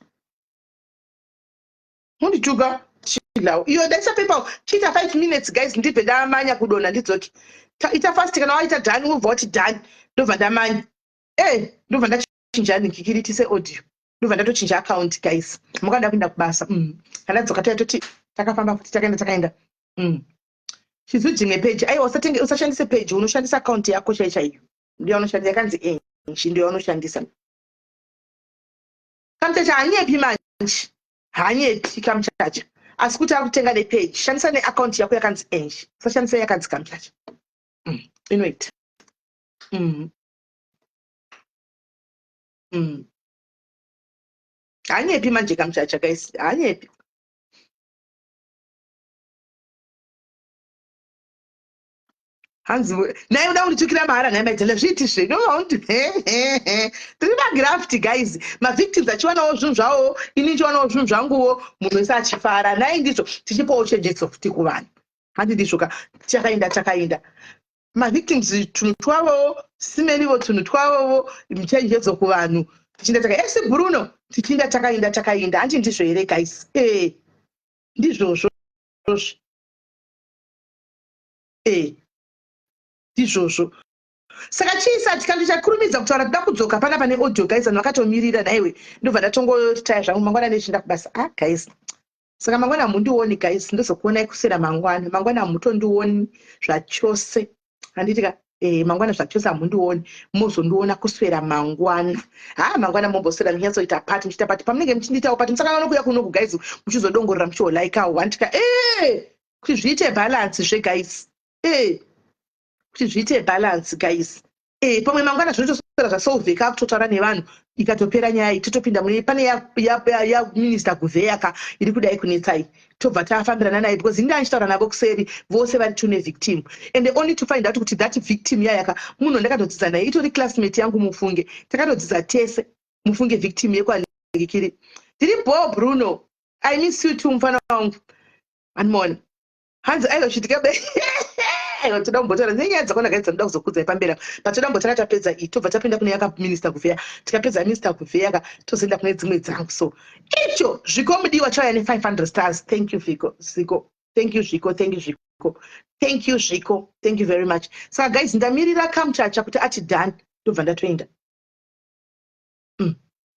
Mundituka chidlawo. Iyo daisa PayPal. Chiita 5 minutes guys ndibve ndamanya kudonha ndidzoke. Ita fast kana waita done wobva wati done. Ndobva ndamanya. Eh, ndobva ndachinja ndikikiriti audio. Ndobva ndatochinja account guys. Mukada kuenda kubasa. Kana dzoka taya toti takafamba futi takaenda takaenda. She's using a page. Aiwa usatenge usashandise page unoshandisa account yako chai chaiyo. Ndiyo unoshandisa yakanzi Angie ndiyo unoshandisa. Kamuchacha hanyepi manje. Hanyepi kamuchacha. Asi kuti akutenga nepage. Shandisa neaccount yako yakanzi Angie. Usashandisa yakanzi kamuchacha. Inoita. Hanyepi manje kamuchacha guys. Hanyepi. Hanzi naye uda kunditukira mahara nhai maitele zviiti zve ndoundi tiri pagraft guys mavictims achiwanawo zvinhu zvavowo ini ndichiwanawo zvinhu zvanguwo munhu wese achifara nhai ndizvo tichipawo chenjedzo futi kuvanhu handi ndizvo ka takaenda takaenda mavictims tunhu twavowo simelivo tunhu twavowo chenjedzo kuvanhu tichinda taka esi bruno tichinda takaenda takaenda handi ndizvo here guys e ndizvozvo Eh, ndizvozvo saka chiisa tikange chakurumidza kutaura toda kudzoka pana pane audio guys vanhu vakatomirira nhaiwe ndobva ndatongotaya zvangu mangwana ndichinda kubasa ah guys saka mangwana hamundioni guys ndozokuonai kusera mangwana mangwana hamutondioni zvachose handiti ka eh, mangwana zvachose hamundioni mozondiona kuswera mangwana ha mangwana momboswera muchinyatsoita pati muchiita pati pamunenge muchindiitawo pati musakanganwa kuuya kunoku guys muchizodongorera muchiolaikawo handika eh kuti zviite balance zve guys eh kuti zviite balance guys eh pamwe mangwana zvinotoswera zvasolveka akutotaura nevanhu ikatopera nyaya iyi totopinda mune pane yaminister guvheya ka iri kudai kunetsai tobva tafambirana naye because ini ndichitaura navo kuseri vose vari two nevictim and only to find out kuti that victim yayaka munhu wandakatodzidza naye itori classmate yangu mufunge takatodzidza tese mufunge victim yekwanikiri ndiri bho bruno i miss you too mufana wangu anmona hanzi aiwa chitika be aiwa toda kumbotaura nenyaya dzakona guys dzanoda kuzokudzai pamberi apa but toda kumbotaura tapedza iyi tobva tapinda kune yaka minister kuvheya tikapedza minister kuvheya ka tozoenda kune dzimwe dzangu so icho zviko mudiwa chauya ne 500 stars thank you zviko zviko thank you zviko thank you zviko thank you zviko thank you very much saka guys ndamirira kamuchacha kuti ati done ndobva ndatoenda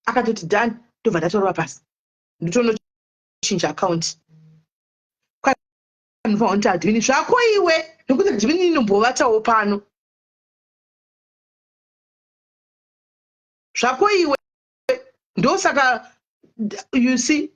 Akatoti done ndobva ndatorova pasi ndotonochinja account kwanofanira kuti admin zvako iwe nekuti admin inombovatawo pano zvako iwe ndosaka you see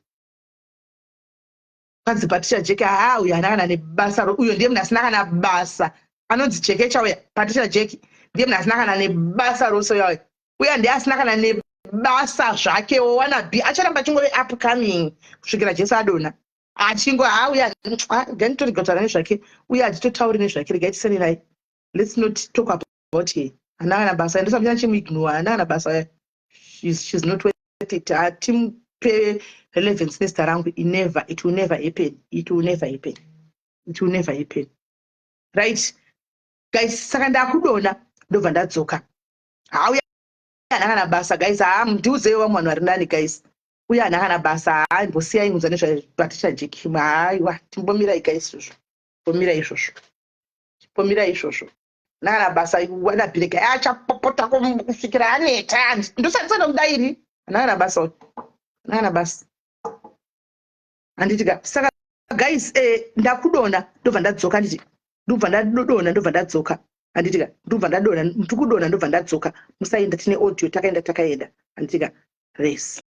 panzi Patricia Jack haa uyo haana kana nebasa uyo ndiye munhu asina kana basa anonzi Jekecha uya Patricia Jack ndiye munhu asina kana nebasa rose uya uya uya ndiye asina kana nebasa zvake wowana b acharamba achingove upcoming kusvikira Jesu adonha achingo haa uya regai nditorega kutaura nezvake uye hatitotauri nezvake regai tisane naye let's not talk about her haana kana basa ndosaka ndichimuignore haana kana basa uya she's not worth it hatimupe relevance nezita rangu never it will never happen it will never happen it will never happen right guys saka ndakudona ndobva ndadzoka hauya haana kana basa guys haa ndiudzeiwo vamwe vanhu vari nani guys uye haana kana basa haa imbosiyai kunzwa nezvapatricia jack haiwa timbomirai guys izvozvo timbomirai izvozvo timbomirai izvozvo haana kana basa wana bhirega achapopota kusvikira aneta ndosandisana kudairi haana kana basa uyu haana kana basa handiti ka saka guys eh, ndakudona ndobva ndadzoka nditi Ndobva ndadonha, ndobva ndadzoka, handitika? Ndobva ndadonha, ndikudonha, ndobva ndadzoka. Musaenda, tine audio. Takaenda, takaenda, handitika? Race.